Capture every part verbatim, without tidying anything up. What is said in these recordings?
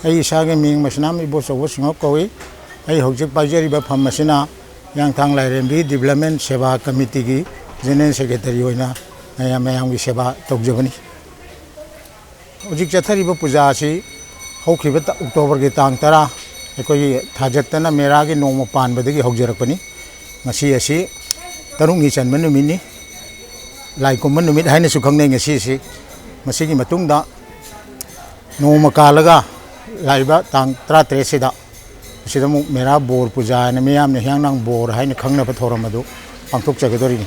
ꯑꯩ ꯏꯁꯥꯒꯤ ꯃꯤꯡ ꯃꯁꯤꯅꯥꯝ ꯏꯕꯣꯆꯧꯕ ꯁꯤꯡꯍꯣꯞ ꯀꯧꯏ꯫ ꯑꯩ ꯍꯧꯖꯤꯛ ꯄꯥꯏꯖꯔꯤꯕ ꯐꯝ ꯑꯁꯤꯅ ꯍꯤꯌꯥꯡꯊꯥꯡ ꯂꯥꯏꯔꯦꯝꯕꯤ ꯗꯤꯕ꯭ꯂꯞꯃꯦꯟ ꯁꯦꯕꯥ ꯀꯃꯤꯇꯤꯒꯤ ꯖꯦꯅꯔꯦꯜ ꯁꯦꯀ꯭ꯔꯦꯇꯔꯤ ꯑꯣꯏꯅ ꯃꯌꯥꯝ, ꯃꯌꯥꯝꯒꯤ ꯁꯦꯕꯥ ꯇꯧꯖꯕꯅꯤ꯫ ꯍꯧꯖꯤꯛ ꯆꯠꯊꯔꯤꯕ ꯄꯨꯖꯥ ꯑꯁꯤ ꯍꯧꯈꯤꯕ ꯇ-, ꯑꯣꯛꯇꯣꯕꯔꯒꯤ ꯇꯥꯡ ꯇꯔꯥ, ꯑꯩꯈꯣꯏꯒꯤ ꯊꯥꯖꯠꯇꯅ ꯃꯦꯔꯥꯒꯤ ꯅꯣꯡꯃ ꯄꯥꯟꯕꯗꯒꯤ ꯍꯧꯖꯔꯛꯄꯅꯤ꯫ ꯉꯁꯤ ꯑꯁꯤ ꯇꯔꯨꯛꯅꯤ ꯆꯟꯕ ꯅꯨꯃꯤꯠꯅꯤ꯫ ꯂꯥꯏ ꯀꯨꯝꯕ ꯅꯨꯃꯤꯠ ꯍꯥꯏꯅꯁꯨ ꯈꯪꯅꯩ ꯉꯁꯤ ꯑꯁꯤ꯫ ꯃꯁꯤꯒꯤ ꯃꯇꯨꯡꯗ ꯅꯣꯡꯃ ꯀꯥꯜꯂꯒ ꯂꯥꯛꯏꯕ ꯇꯥꯡ ꯇꯔꯥꯇꯔꯦꯠꯁꯤꯗ ꯑꯁꯤꯗ ꯑꯃꯨꯛ ꯃꯦꯔꯥ ꯕꯣꯔ ꯄꯨꯖꯥ ꯍꯥꯏꯅ ꯃꯤꯌꯥꯝꯅ ꯍꯤꯌꯥꯡꯅꯥꯡ ꯕꯣꯔ ꯍꯥꯏꯅ ꯈꯪꯅꯕ ꯊꯧꯔꯝ ꯑꯗꯨ ꯄꯥꯡꯊꯣꯛꯆꯒꯗꯧꯔꯤꯕꯅꯤ꯫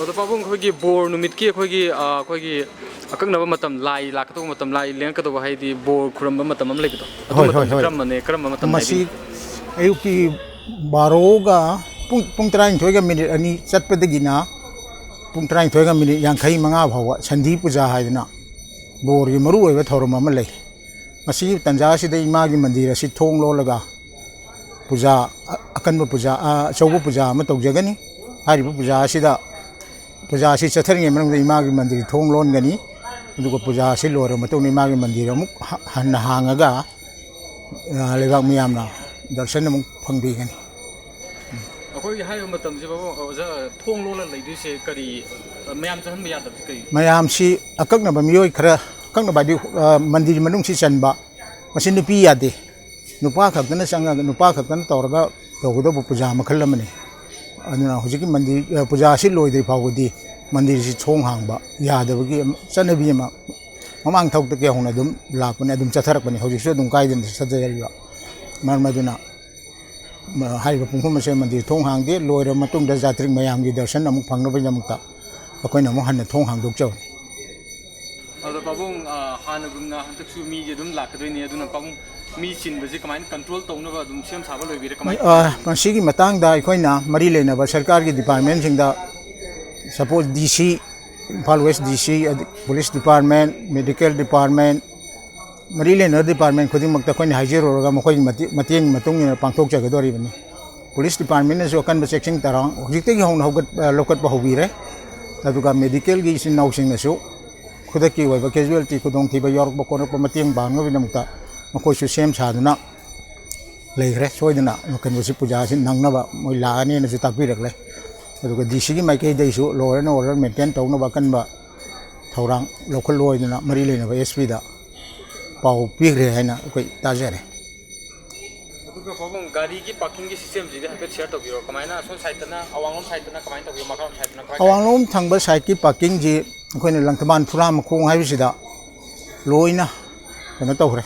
ꯑꯗꯣ ꯄꯥꯕꯨꯡ, ꯑꯩꯈꯣꯏꯒꯤ ꯕꯣꯔ ꯅꯨꯃꯤꯠꯀꯤ ꯑꯩꯈꯣꯏꯒꯤ, ꯑ, ꯑꯩꯈꯣꯏꯒꯤ ꯑꯀꯛꯅꯕ ꯃꯇꯝ, ꯂꯥꯏ ꯂꯥꯛꯀꯗꯧꯕ ꯃꯇꯝ, ꯂꯥꯏ ꯂꯦꯡꯉꯛꯀꯗꯧꯕ, ꯍꯥꯏꯗꯤ ꯕꯣꯔ ꯈꯨꯔꯝꯕ ꯃꯇꯝ ꯑꯃ ꯂꯩꯕꯗꯣ, ꯑꯗꯨ ꯍꯣꯏ, ꯍꯣꯏ, ꯃꯇꯝꯁꯦ ꯍꯣꯏ꯫ ꯀꯔꯝꯕꯅꯦ, ꯀꯔꯝꯕ ꯃꯇꯝ ꯃꯁꯤ ꯍꯥꯏꯕꯤꯅꯤ? ꯑꯌꯨꯛꯀꯤ ꯕꯥꯔꯣꯒ ꯄꯨꯡ, ꯄꯨꯡ ꯇꯔꯥꯅꯤꯊꯣꯏꯒ ꯃꯤꯅꯤꯠ ꯑꯅꯤ ꯆꯠꯄꯗꯒꯤꯅ ꯄꯨꯡ ꯇꯔꯥꯅꯤꯊꯣꯏꯒ ꯃꯤꯅꯤꯠ ꯌꯥꯡꯈꯩ ꯃꯉꯥ ꯐꯥꯎꯕ ꯁꯟꯙꯤ ꯄꯨꯖꯥ ꯍꯥꯏꯗꯅ ꯕꯣꯔꯒꯤ ꯃꯔꯨꯑꯣꯏꯕ ꯊꯧꯔꯝ ꯑꯃ ꯂꯩ꯫ ꯃꯁꯤꯒꯤ ꯇꯥꯟꯖꯥ ꯑꯁꯤꯗ ꯏꯃꯥꯒꯤ ꯃꯟꯗꯤꯔ ꯑꯁꯤ ꯊꯣꯡ ꯂꯣꯜꯂꯒ ꯄꯨꯖꯥ, ꯑ-, ꯑꯀꯟꯕ ꯄꯨꯖꯥ, ꯑ, ꯑꯆꯧꯕ ꯄꯨꯖꯥ ꯑꯃ ꯇꯧꯖꯒꯅꯤ꯫ ꯍꯥꯏꯔꯤꯕ ꯄꯨꯖꯥ ꯑꯁꯤꯗ, ꯄꯨꯖꯥ ꯑꯁꯤ ꯆꯠꯊꯔꯤꯉꯩ ꯃꯅꯨꯡꯗ ꯏꯃꯥꯒꯤ ꯃꯟꯗꯤꯔ ꯊꯣꯡ ꯂꯣꯟꯒꯅꯤ꯫ ꯑꯗꯨꯒ ꯄꯨꯖꯥ ꯑꯁꯤ ꯂꯣꯏꯔꯕ ꯃꯇꯨꯡꯗ ꯏꯃꯥꯒꯤ ꯃꯟꯗꯤꯔ ꯑꯃꯨꯛ ꯍ-, ꯍꯟꯅ ꯍꯥꯡꯉꯒ, ꯑ, ꯂꯩꯕꯥꯛ ꯃꯤꯌꯥꯝꯅ ꯗꯔꯁꯟ ꯑꯃꯨꯛ ꯐꯪꯕꯤꯒꯅꯤ꯫ ꯑꯩꯈꯣꯏꯒꯤ ꯍꯥꯏꯔꯤꯕ ꯃꯇꯝꯁꯤꯐꯥꯎ ꯑꯣꯖꯥ ꯊꯣꯡ ꯂꯣꯜꯂ ꯂꯩꯗꯣꯏꯁꯦ ꯀꯔꯤ, ꯃꯌꯥꯝ ꯆꯪꯍꯟꯕ ꯌꯥꯗꯕꯁꯦ ꯀꯔꯤ? ꯃꯌꯥꯝꯁꯤ ꯑꯀꯛꯅꯕ ꯃꯤꯑꯣꯏ ꯈꯔ, ꯑꯀꯛꯅꯕ ꯍꯥꯏꯗꯤ, ꯑ, ꯃꯟꯗꯤꯔ ꯃꯅꯨꯡꯁꯤ ꯆꯟꯕ, ꯃꯁꯤ ꯅꯨꯄꯤ ꯌꯥꯗꯦ꯫ ꯅꯨꯄꯥ ꯈꯛꯇꯅ ꯆꯪꯉꯒ, ꯅꯨꯄꯥ ꯈꯛꯇꯅ ꯇꯧꯔꯒ ꯇꯧꯒꯗꯧꯕ ꯄꯨꯖꯥ ꯃꯈꯜ ꯑꯃꯅꯤ꯫ ꯑꯗꯨꯅ ꯍꯧꯖꯤꯛꯀꯤ ꯃꯟꯗꯤꯔ, ꯑ, ꯄꯨꯖꯥ ꯑꯁꯤ ꯂꯣꯏꯗ꯭ꯔꯤ ꯐꯥꯎꯕꯗꯤ ꯃꯟꯗꯤꯔꯁꯤ ꯊꯣꯡ ꯍꯥꯡꯕ ꯌꯥꯗꯕꯒꯤ ꯑꯃ, ꯆꯠꯅꯕꯤ ꯑꯃ ꯃꯃꯥꯡ ꯊꯕꯛꯇꯒꯤ ꯍꯧꯅ ꯑꯗꯨꯝ ꯂꯥꯛꯄꯅꯤ, ꯑꯗꯨꯝ ꯆꯠꯊꯔꯛꯄꯅꯤ, ꯍꯧꯖꯤꯛꯁꯨ ꯑꯗꯨꯝ ꯀꯥꯏꯗꯅ ꯆꯠꯊꯖꯔꯤꯕ꯫ ꯃꯔꯝ ꯑꯗꯨꯅ ꯃ-, ꯍꯥꯏꯔꯤꯕ ꯄꯨꯡꯐꯝ ꯑꯁꯦ ꯃꯟꯗꯤꯔ ꯊꯣꯡ ꯍꯥꯡꯗꯦ꯫ ꯂꯣꯏꯔꯕ ꯃꯇꯨꯡꯗ ꯖꯥꯇ꯭ꯔꯤꯛ ꯃꯌꯥꯝꯒꯤ ꯗꯔꯁꯟ ꯑꯃꯨꯛ ꯐꯪꯅꯕꯒꯤꯗꯃꯛꯇ ꯑꯩꯈꯣꯏꯅ ꯑꯃꯨꯛ ꯍꯟꯅ ꯊꯣꯡ ꯍꯥꯡꯗꯣꯛꯆꯕꯅꯤ꯫ ꯑꯗꯣ ꯄꯥꯕꯨꯡ, ꯑ, ꯍꯥꯟꯅꯒꯨꯝꯅ ꯍꯟꯗꯛꯁꯨ ꯃꯤꯁꯦ ꯑꯗꯨꯝ ꯂꯥꯛꯀꯗꯣꯏꯅꯦ, ꯑꯗꯨꯅ ꯄꯥꯕꯨꯡ, ꯃꯤ ꯆꯤꯟꯕꯁꯦ ꯀꯃꯥꯏꯅ ꯀꯟꯇ꯭ꯔꯣꯜ ꯇꯧꯅꯕ ꯑꯗꯨꯝ ꯁꯦꯝ ꯁꯥꯕ ꯂꯣꯏꯕꯤꯔꯦ, ꯀꯃꯥꯏꯅ ꯑ, ꯇꯧꯒꯦ? ꯃꯁꯤꯒꯤ ꯃꯇꯥꯡꯗ ꯑꯩꯈꯣꯏꯅ ꯃꯔꯤ ꯂꯩꯅꯕ ꯁꯔꯀꯥꯔꯒꯤ ꯗꯤꯄꯥꯔꯠꯃꯦꯟꯁꯤꯡꯗ, ꯁꯄꯣꯁ ꯗꯤ ꯁꯤ, ꯏꯝꯐꯥꯜ ꯋꯦꯁ ꯗꯤ ꯁꯤ, ꯑꯗ-, ꯄꯨꯂꯤꯁ ꯗꯤꯄꯥꯔꯠꯃꯦꯟ, ꯃꯦꯗꯤꯀꯦꯜ ꯗꯤꯄꯥꯔꯠꯃꯦꯟ, ꯃꯔꯤ ꯂꯩꯅꯕ ꯗꯤꯄꯥꯔꯠꯃꯦꯟ ꯈꯨꯗꯤꯡꯃꯛꯇ ꯑꯩꯈꯣꯏꯅ ꯍꯥꯏꯖꯔꯨꯔꯒ ꯃꯈꯣꯏꯒꯤ ꯃꯇꯦꯡ ꯃꯇꯨꯡ ꯏꯟꯅ ꯄꯥꯡꯊꯣꯛꯆꯒꯗꯧꯔꯤꯕꯅꯤ꯫ ꯄꯨꯂꯤꯁ ꯗꯤꯄꯥꯔꯠꯃꯦꯟꯅꯁꯨ ꯑꯀꯟꯕ ꯆꯦꯛꯁꯤꯟ ꯊꯧꯔꯥꯡ ꯍꯧꯖꯤꯛꯇꯒꯤ ꯍꯧꯅ ꯍꯧꯒꯠ ꯂꯧꯈꯠꯄ ꯍꯧꯕꯤꯔꯦ꯫ ꯑꯗꯨꯒ ꯃꯦꯗꯤꯀꯦꯜꯒꯤ ꯏꯆꯤꯟ ꯏꯅꯥꯎꯁꯤꯡꯅꯁꯨ ꯈꯨꯗꯛꯀꯤ ꯑꯣꯏꯕ ꯀꯦꯖꯨꯋꯦꯜꯇꯤ ꯈꯨꯗꯣꯡꯊꯤꯕ ꯌꯥꯎꯔꯛꯄ ꯈꯣꯠꯂꯛꯄ ꯃꯇꯦꯡ ꯄꯥꯡꯅꯕꯒꯤꯗꯃꯛꯇ ꯃꯈꯣꯏꯁꯨ ꯁꯦꯝ ꯁꯥꯗꯨꯅ ꯂꯩꯈ꯭ꯔꯦ꯫ ꯁꯣꯏꯗꯅ ꯀꯩꯅꯣꯁꯤ, ꯄꯨꯖꯥꯁꯤ ꯅꯪꯅꯕ ꯃꯣꯏ ꯂꯥꯛꯑꯅꯤꯅꯁꯨ ꯇꯥꯛꯄꯤꯔꯛꯂꯦ꯫ ꯑꯗꯨꯒ ꯗꯤ ꯁꯤꯒꯤ ꯃꯥꯏꯀꯩꯗꯒꯤꯁꯨ law and order maintain ꯇꯧꯅꯕ ꯑꯀꯟꯕ ꯊꯧꯔꯥꯡ ꯂꯧꯈꯠꯂꯣꯏꯗꯅ ꯃꯔꯤ ꯂꯩꯅꯕ ꯑꯦꯁ ꯄꯤꯗ ꯄꯥꯎ ꯄꯤꯈ꯭ꯔꯦ ꯍꯥꯏꯅ ꯑꯩꯈꯣꯏ ꯇꯥꯖꯔꯦ꯫ ꯑꯗꯨꯒ ꯄꯥꯕꯨꯡ, ꯒꯥꯔꯤꯒꯤ ꯄꯥꯔꯀꯤꯡꯒꯤ ꯁꯤꯁꯇꯦꯝꯁꯤꯗꯤ ꯍꯥꯏꯐꯦꯠ ꯁꯤꯌꯔ ꯇꯧꯕꯤꯔꯣ꯫ ꯀꯃꯥꯏꯅ ꯑꯁꯣꯝ ꯁꯥꯏꯠꯇꯅ, ꯑꯋꯥꯡꯂꯣꯝ ꯁꯥꯏꯠꯇꯅ ꯀꯃꯥꯏꯅ ꯇꯧꯒꯦ, ꯃꯈꯥꯔꯣꯝ ꯁꯥꯏꯠꯇꯅ ꯀꯃꯥꯏꯅ ꯇꯧꯒꯦ? ꯑꯋꯥꯡꯂꯣꯝ ꯊꯪꯕ ꯁꯥꯏꯠꯀꯤ ꯄꯥꯔꯀꯤꯡꯁꯤ ꯑꯩꯈꯣꯏꯅ ꯂꯪꯊꯕꯥꯜ ꯐꯨꯔꯥ ꯃꯈꯣꯡ ꯍꯥꯏꯕꯁꯤꯗ ꯂꯣꯏꯅ ꯀꯩꯅꯣ ꯇꯧꯈ꯭ꯔꯦ꯫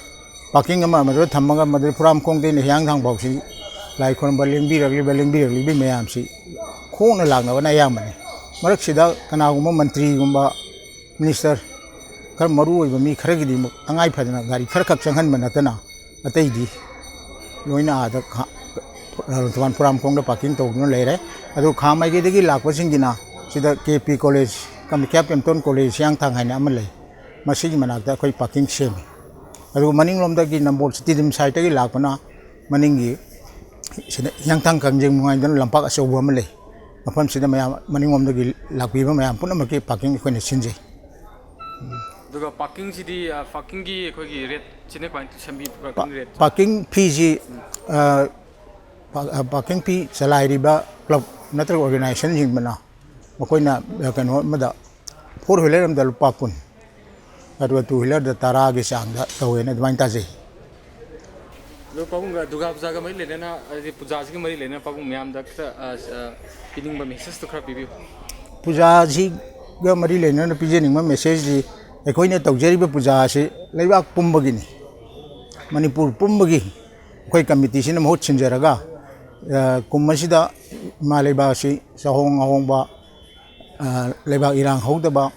ꯄꯥꯔꯀꯤꯡ ꯑꯃ ꯑꯃꯗꯨꯗ ꯊꯝꯃꯒ ꯃꯗꯨꯗ ꯐꯨꯔꯥ ꯃꯈꯣꯡꯗꯩꯅ ꯍꯤꯌꯥꯡꯊꯥꯡ ꯐꯥꯎꯁꯤ ꯂꯥꯏ ꯈꯨꯔꯨꯝꯕ ꯂꯦꯡꯕꯤꯔꯛꯂꯤꯕ ꯂꯦꯡꯕꯤꯔꯛꯂꯤꯕꯤ ꯃꯌꯥꯝꯁꯤ ꯈꯣꯡꯅ ꯂꯥꯛꯅꯕꯅ ꯑꯌꯥꯝꯕꯅꯤ꯫ ꯃꯔꯛꯁꯤꯗ ꯀꯅꯥꯒꯨꯝꯕ ꯃꯟꯇ꯭ꯔꯤꯒꯨꯝꯕ, ꯃꯤꯅꯤꯁꯇꯔ, ꯈꯔ ꯃꯔꯨ ꯑꯣꯏꯕ ꯃꯤ ꯈꯔꯒꯤꯗꯤ ꯑꯃꯨꯛ ꯇꯉꯥꯏ ꯐꯗꯅ ꯒꯥꯔꯤ ꯈꯔꯈꯛ ꯆꯪꯍꯟꯕ ꯅꯠꯇꯅ ꯑꯇꯩꯗꯤ ꯂꯣꯏꯅ ꯑꯥꯗ ꯈꯥ-, ꯊꯧꯕꯥꯜ ꯐꯨꯔꯥꯝꯈꯣꯡꯗ ꯄꯥꯔꯀꯤꯡ ꯇꯧꯗꯨꯅ ꯂꯩꯔꯦ꯫ ꯑꯗꯨ ꯈꯥ ꯃꯥꯏꯀꯩꯗꯒꯤ ꯂꯥꯛꯄꯁꯤꯡꯒꯤꯅ ꯁꯤꯗ ꯀꯦ ꯄꯤ ꯀꯣꯂꯦꯖ, ꯀꯥꯃꯈ꯭ꯌꯥ ꯄꯦꯝꯇꯣꯟ ꯀꯣꯂꯦꯖ ꯍꯤꯌꯥꯡꯊꯥꯡ ꯍꯥꯏꯅ ꯑꯃ ꯂꯩ, ꯃꯁꯤꯒꯤ ꯃꯅꯥꯛꯇ ꯑꯩꯈꯣꯏ ꯄꯥꯔꯀꯤꯡ ꯁꯦꯝꯃꯤ꯫ ꯑꯗꯨꯒ ꯃꯅꯤꯡꯂꯣꯝꯗꯒꯤ ꯅꯝꯕꯣꯜ ꯁꯤꯇꯤ ꯗꯤꯝ ꯁꯥꯏꯠꯇꯒꯤ ꯂꯥꯛꯄꯅ ꯃꯅꯤꯡꯒꯤ ꯁꯤꯗ ꯍꯤꯌꯥꯡꯊꯥꯡ ꯀꯥꯡꯖꯩꯕꯨꯡ ꯍꯥꯏꯗꯅ ꯂꯝꯄꯥꯛ ꯑꯆꯧꯕ ꯑꯃ ꯂꯩ, ꯃꯐꯝꯁꯤꯗ ꯃꯌꯥꯝ ꯃꯅꯤꯡꯂꯣꯝꯗꯒꯤ ꯂꯥꯛꯄꯤꯕ ꯃꯌꯥꯝ ꯄꯨꯝꯅꯃꯛꯀꯤ ꯄꯥꯔꯀꯤꯡ ꯑꯩꯈꯣꯏꯅ ꯁꯤꯟꯖꯩ꯫ ꯑꯗꯨꯒ ꯄꯥꯔꯀꯤꯡꯁꯤꯗꯤ, ꯑ, ꯄꯥꯔꯀꯤꯡꯒꯤ ꯑꯩꯈꯣꯏꯒꯤ ꯔꯦꯠꯁꯤꯅ ꯀꯃꯥꯏꯅ ꯁꯦꯝꯕꯤ, ꯄꯥꯔꯀꯤꯡ ꯔꯦꯠ? ꯄꯥꯔꯀꯤꯡ ꯐꯤꯁꯤ, ꯑ, ꯄꯥ-, ꯑ, ꯄꯥꯔꯀꯤꯡ ꯐꯤ ꯆꯂꯥꯏꯔꯤꯕ ꯀ꯭ꯂꯕ ꯅꯠꯇ꯭ꯔꯒ ꯑꯣꯔꯒꯅꯥꯏꯖꯦꯁꯟꯁꯤꯡꯗꯨꯅ ꯃꯈꯣꯏꯅ, ꯑ, ꯀꯩꯅꯣ ꯑꯃꯗ, ꯐꯣꯔ ꯋꯤꯂꯔ ꯑꯃꯗ ꯂꯨꯄꯥ ꯀꯨꯟ, ꯑꯗꯨꯒ ꯇꯨ ꯋꯤꯂꯔꯗ ꯇꯔꯥꯒꯤ ꯆꯥꯡꯗ ꯇꯧꯋꯦꯅ ꯑꯗꯨꯃꯥꯏꯅ ꯇꯥꯖꯩ꯫ ꯑꯗꯣ ꯄꯥꯕꯨꯡ, ꯗꯨꯔꯒꯥ ꯄꯨꯖꯥꯒ ꯃꯔꯤ ꯂꯩꯅꯅ, ꯍꯥꯏꯗꯤ ꯄꯨꯖꯥꯁꯤꯒ ꯃꯔꯤ ꯂꯩꯅꯅ ꯄꯥꯕꯨꯡ ꯃꯌꯥꯝꯗ ꯈꯔ, ꯑ, ꯑ, ꯄꯤꯅꯤꯡꯕ ꯃꯦꯁꯦꯖꯇꯣ ꯈꯔ ꯄꯤꯕꯤꯌꯨ꯫ ꯄꯨꯖꯥꯁꯤꯒ ꯃꯔꯤ ꯂꯩꯅꯅ ꯄꯤꯖꯅꯤꯡꯕ ꯃꯦꯁꯦꯖꯁꯤ, ꯑꯩꯈꯣꯏꯅ ꯇꯧꯖꯔꯤꯕ ꯄꯨꯖꯥ ꯑꯁꯤ ꯂꯩꯕꯥꯛ ꯄꯨꯝꯕꯒꯤꯅꯤ, ꯃꯅꯤꯄꯨꯔ ꯄꯨꯝꯕꯒꯤ꯫ ꯑꯩꯈꯣꯏ ꯀꯃꯤꯇꯤꯁꯤꯅ ꯃꯍꯨꯠ ꯁꯤꯟꯖꯔꯒ, ꯑ, ꯀꯨꯝ ꯑꯁꯤꯗ ꯏꯃꯥ ꯂꯩꯕꯥꯛ ꯑꯁꯤ ꯆꯥꯍꯣꯡ ꯉꯥꯍꯣꯡꯕ, ꯑ, ꯂꯩꯕꯥꯛ ꯏꯔꯥꯡ ꯍꯧꯗꯕ,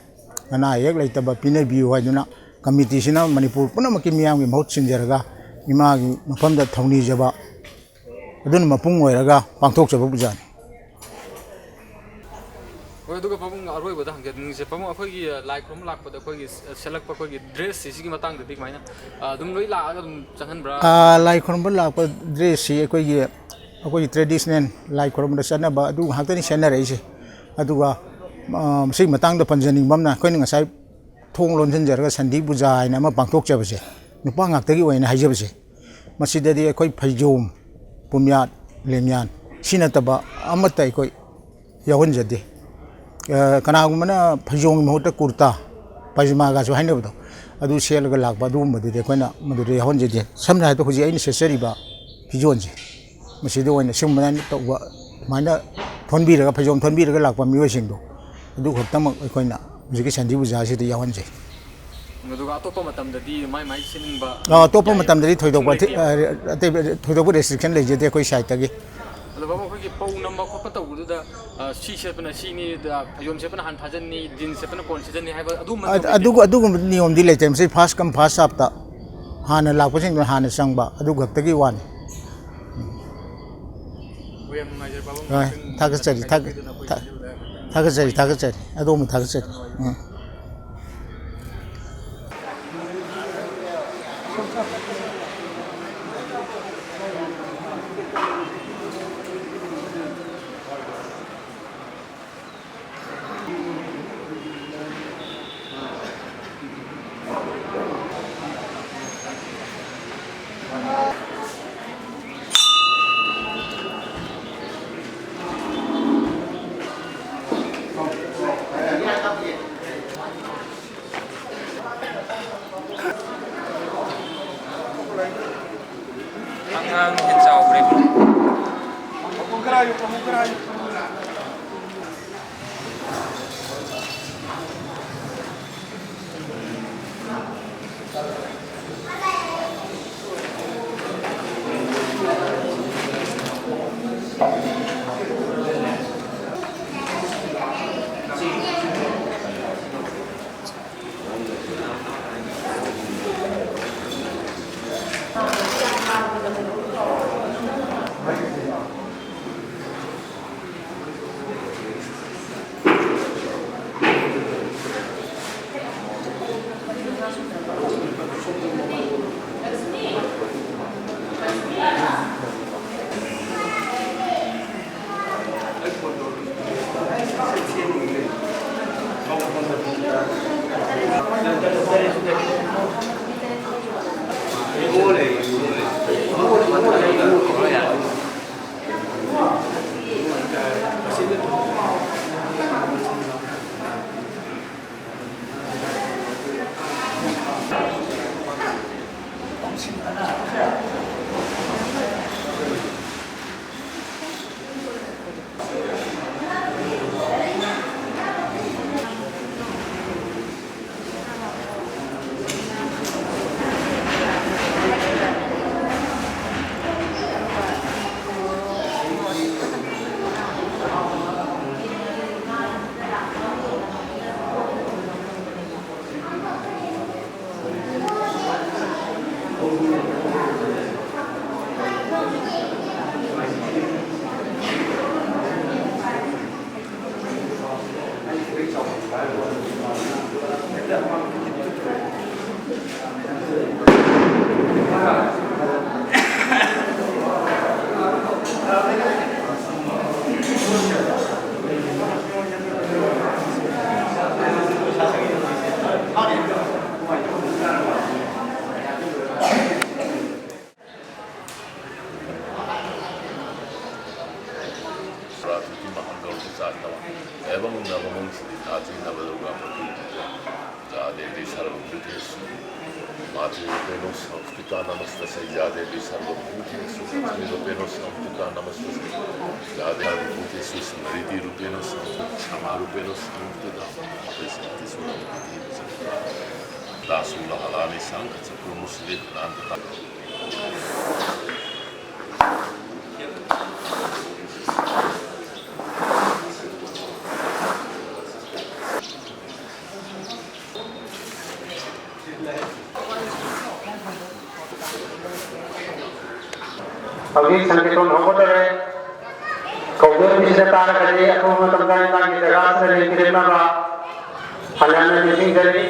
ꯑꯅꯥ ꯑꯌꯦꯛ ꯂꯩꯇꯕ ꯄꯤꯅꯕꯤꯌꯨ ꯍꯥꯏꯗꯨꯅ ꯀꯃꯤꯇꯤꯁꯤꯅ ꯃꯅꯤꯄꯨꯔ ꯄꯨꯝꯅꯃꯛꯀꯤ ꯃꯤꯌꯥꯝꯒꯤ ꯃꯍꯨꯠ ꯁꯤꯟꯖꯔꯒ ꯏꯃꯥꯒꯤ ꯃꯐꯝꯗ ꯊꯧꯅꯤꯖꯕ ꯑꯗꯨꯅ ꯃꯄꯨꯡ ꯑꯣꯏꯔꯒ ꯄꯥꯡꯊꯣꯛꯆꯕ ꯄꯨꯖꯥꯅꯤ꯫ ꯍꯣꯏ, ꯑꯗꯨꯒ ꯄꯥꯕꯨꯡ, ꯑꯔꯣꯏꯕꯗ ꯍꯪꯖꯅꯤꯡꯉꯤꯁꯦ, ꯄꯥꯕꯨꯡ, ꯑꯩꯈꯣꯏꯒꯤ, ꯑ, ꯂꯥꯏ ꯈꯨꯔꯨꯝꯕ ꯂꯥꯛꯄꯗ ꯑꯩꯈꯣꯏꯒꯤ ꯁ-, ꯁꯦꯠꯂꯛꯄ ꯑꯩꯈꯣꯏꯒꯤ dress ꯁꯤ, ꯁꯤꯒꯤ ꯃꯇꯥꯡꯗꯗꯤ ꯀꯃꯥꯏꯅ, ꯑ, ꯑꯗꯨꯝ ꯂꯣꯏ ꯂꯥꯛꯑꯒ ꯑꯗꯨꯝ ꯆꯪꯍꯟꯕ꯭ꯔꯥ? ꯑ, ꯂꯥꯏ ꯈꯨꯔꯨꯝꯕ ꯂꯥꯛꯄ dress ꯁꯤ ꯑꯩꯈꯣꯏꯒꯤ, ꯑꯩꯈꯣꯏꯒꯤ traditional ꯂꯥꯏ ꯈꯨꯔꯨꯝꯕꯗ ꯆꯠꯅꯕ ꯑꯗꯨ ꯉꯥꯛꯇꯅꯤ ꯁꯦꯠꯅꯔꯛꯏꯁꯦ꯫ ꯑꯗꯨꯒ, ꯑ, ꯃꯁꯤꯒꯤ ꯃꯇꯥꯡꯗ ꯄꯟꯖꯅꯤꯡꯕ ꯑꯃꯅ, ꯑꯩꯈꯣꯏꯅ ꯉꯁꯥꯏ ꯊꯣꯡ ꯂꯣꯟꯁꯤꯟꯖꯔꯒ ꯁꯟꯙꯤ ꯄꯨꯖꯥ ꯍꯥꯏꯅ ꯑꯃ ꯄꯥꯡꯊꯣꯛꯆꯕꯁꯦ, ꯅꯨꯄꯥ ꯉꯥꯛꯇꯒꯤ ꯑꯣꯏꯅ ꯍꯥꯏꯖꯕꯁꯦ, ꯃꯁꯤꯗꯗꯤ ꯑꯩꯈꯣꯏ ꯐꯩꯖꯣꯝ, ꯄꯨꯝꯌꯥꯠ, ꯂꯦꯡꯌꯥꯟ ꯁꯤ ꯅꯠꯇꯕ ꯑꯃꯠꯇ ꯑꯩꯈꯣꯏ ꯌꯥꯎꯍꯟꯖꯗꯦ꯫ ꯑ, ꯀꯅꯥꯒꯨꯝꯕꯅ ꯐꯩꯖꯣꯝꯒꯤ ꯃꯍꯨꯠꯇ ꯀꯨꯔꯇꯥ, ꯄꯥꯏꯖꯃꯥꯒꯁꯨ ꯍꯥꯏꯅꯕꯗꯣ, ꯑꯗꯨ ꯁꯦꯠꯂꯒ ꯂꯥꯛꯄ, ꯑꯗꯨꯒꯨꯝꯕꯗꯨꯗꯤ ꯑꯩꯈꯣꯏꯅ ꯃꯗꯨꯗ ꯌꯥꯎꯍꯟꯖꯗꯦ꯫ ꯁꯝꯅ ꯍꯥꯏꯔꯕꯗ ꯍꯧꯖꯤꯛ ꯑꯩꯅ ꯁꯦꯠꯆꯔꯤꯕ ꯐꯤꯖꯣꯜꯁꯦ, ꯃꯁꯤꯗ ꯑꯣꯏꯅ ꯁꯤꯒꯨꯝꯕ ꯇꯧꯕ, ꯑꯗꯨꯃꯥꯏꯅ ꯊꯣꯟꯕꯤꯔꯒ, ꯐꯩꯖꯣꯝ ꯊꯣꯟꯕꯤꯔꯒ ꯂꯥꯛꯄ ꯃꯤꯑꯣꯏꯁꯤꯡꯗꯣ, ꯑꯗꯨ ꯈꯛꯇꯃꯛ ꯑꯩꯈꯣꯏꯅ ꯍꯧꯖꯤꯛꯀꯤ ꯁꯟꯙꯤ ꯄꯨꯖꯥꯁꯤꯗ ꯌꯥꯎꯍꯟꯖꯩ꯫ ꯑꯗꯨꯒ ꯑꯇꯣꯞꯄ ꯃꯇꯝꯗꯗꯤ ꯃꯥꯏ ꯃꯥꯏ ꯁꯦꯠꯅꯤꯡꯕ ꯑ, ꯑꯇꯣꯞꯄ ꯌꯥꯏ, ꯃꯇꯝꯗꯗꯤ ꯀꯩꯁꯨ ꯊꯣꯏꯗꯣꯛꯄ ꯂꯩꯇꯦ꯫ ꯑ, ꯑꯇꯩ ꯊꯣꯏꯗꯣꯛꯄ restriction ꯂꯩꯖꯗꯦ ꯑꯩꯈꯣꯏ side ꯇꯒꯤ꯫ ꯑꯗꯣ ꯕꯥꯕꯨ, ꯑꯩꯈꯣꯏꯒꯤ ꯄꯧ ꯅꯝꯕ ꯈꯣꯠꯄ ꯇꯧꯕꯗꯨꯗ, ꯑ, ꯁꯤ ꯁꯦꯠꯄꯅ ꯁꯤꯅꯤ, ꯑ, ꯐꯩꯖꯣꯝ ꯁꯦꯠꯄꯅ ꯍꯥꯟꯅ ꯊꯥꯖꯟꯅꯤ, jeans ꯁꯦꯠꯄꯅ ꯀꯣꯟꯅ ꯁꯦꯠꯆꯟꯅꯤ ꯍꯥꯏꯕ ꯑꯗꯨꯝꯕ ꯑꯗꯨ-, ꯂꯩꯇꯦ? ꯑꯗꯨꯒ-, ꯑꯗꯨꯒꯨꯝꯕ ꯅꯤꯌꯣꯝꯗꯤ ꯂꯩꯇꯦ꯫ ꯃꯁꯤ first come first serve ꯇ ꯍꯥꯟꯅ ꯂꯥꯛꯄꯁꯤꯡꯗꯨꯅ ꯍꯥꯟꯅ ꯆꯪꯕ, ꯑꯗꯨ ꯈꯛꯇꯒꯤ ꯋꯥꯅꯤ꯫ ꯍꯣꯏ, ꯌꯥꯝ ꯅꯨꯡꯉꯥꯏꯖꯔꯦ, ꯕꯥꯕꯨ꯫ ꯍꯣꯏ, ꯊꯥꯒꯠꯆꯔꯤ, ꯊꯥꯒꯠ-, ꯊꯥ-, ꯊꯥꯒꯠꯆꯔꯤ, ꯊꯥꯒꯠꯆꯔꯤ꯫ ꯑꯗꯣꯝꯕꯨ ꯊꯥꯒꯠꯆꯔꯤ꯫ ꯎꯝ꯫ ꯑꯉꯥꯡ ꯍꯦꯟ ꯆꯥꯎꯈ꯭ꯔꯦ꯫ जातवा एवं नवमं श्री नाची नवदुर्गा प्रतीक। या देवी सर्वभूतेषु मातृरूपेण संस्थिता नमस्तस्यै। या देवी सर्वभूतेषु लक्ष्मीरूपेण संस्थिता नमस्तस्यै। या देवी भूतेषु स्मृतिरूपेण संस्थिता क्षमारूपेण संस्थिता। दासुलहलानि शंखचक्रमुसले क्रान्ता। ꯍꯧꯖꯤꯛ ꯁꯪꯀꯤꯔꯇꯟ ꯍꯧꯒꯗꯧꯔꯦ꯫ ꯀꯧꯗꯣꯏꯕꯁꯤꯗ ꯇꯥꯔꯒꯗꯤ ꯑꯊꯨꯕ ꯃꯇꯝꯗ ꯏꯃꯥꯒꯤ ꯖꯒꯥꯁꯤꯗ ꯂꯦꯡꯕꯤꯔꯛꯅꯕ ꯍꯟꯅ ꯍꯟꯅ ꯅꯤꯡꯁꯤꯡꯖꯔꯤ꯫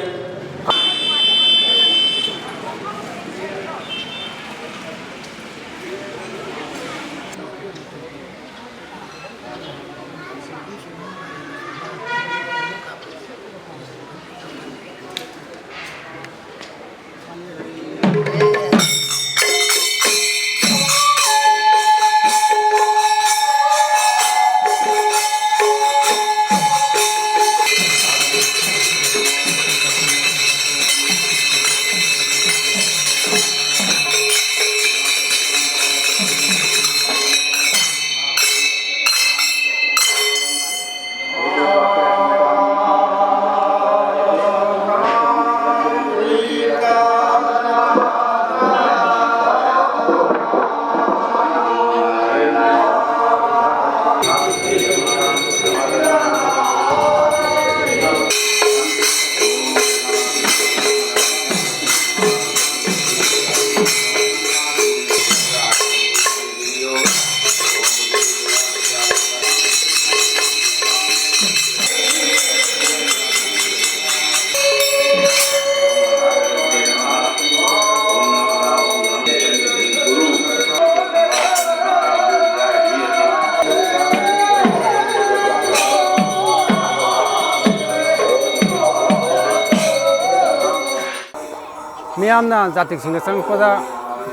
ꯃꯤꯌꯥꯝꯅ ꯖꯥꯇ꯭ꯔꯤꯛꯁꯤꯡꯅ ꯆꯪꯉꯛꯄꯗ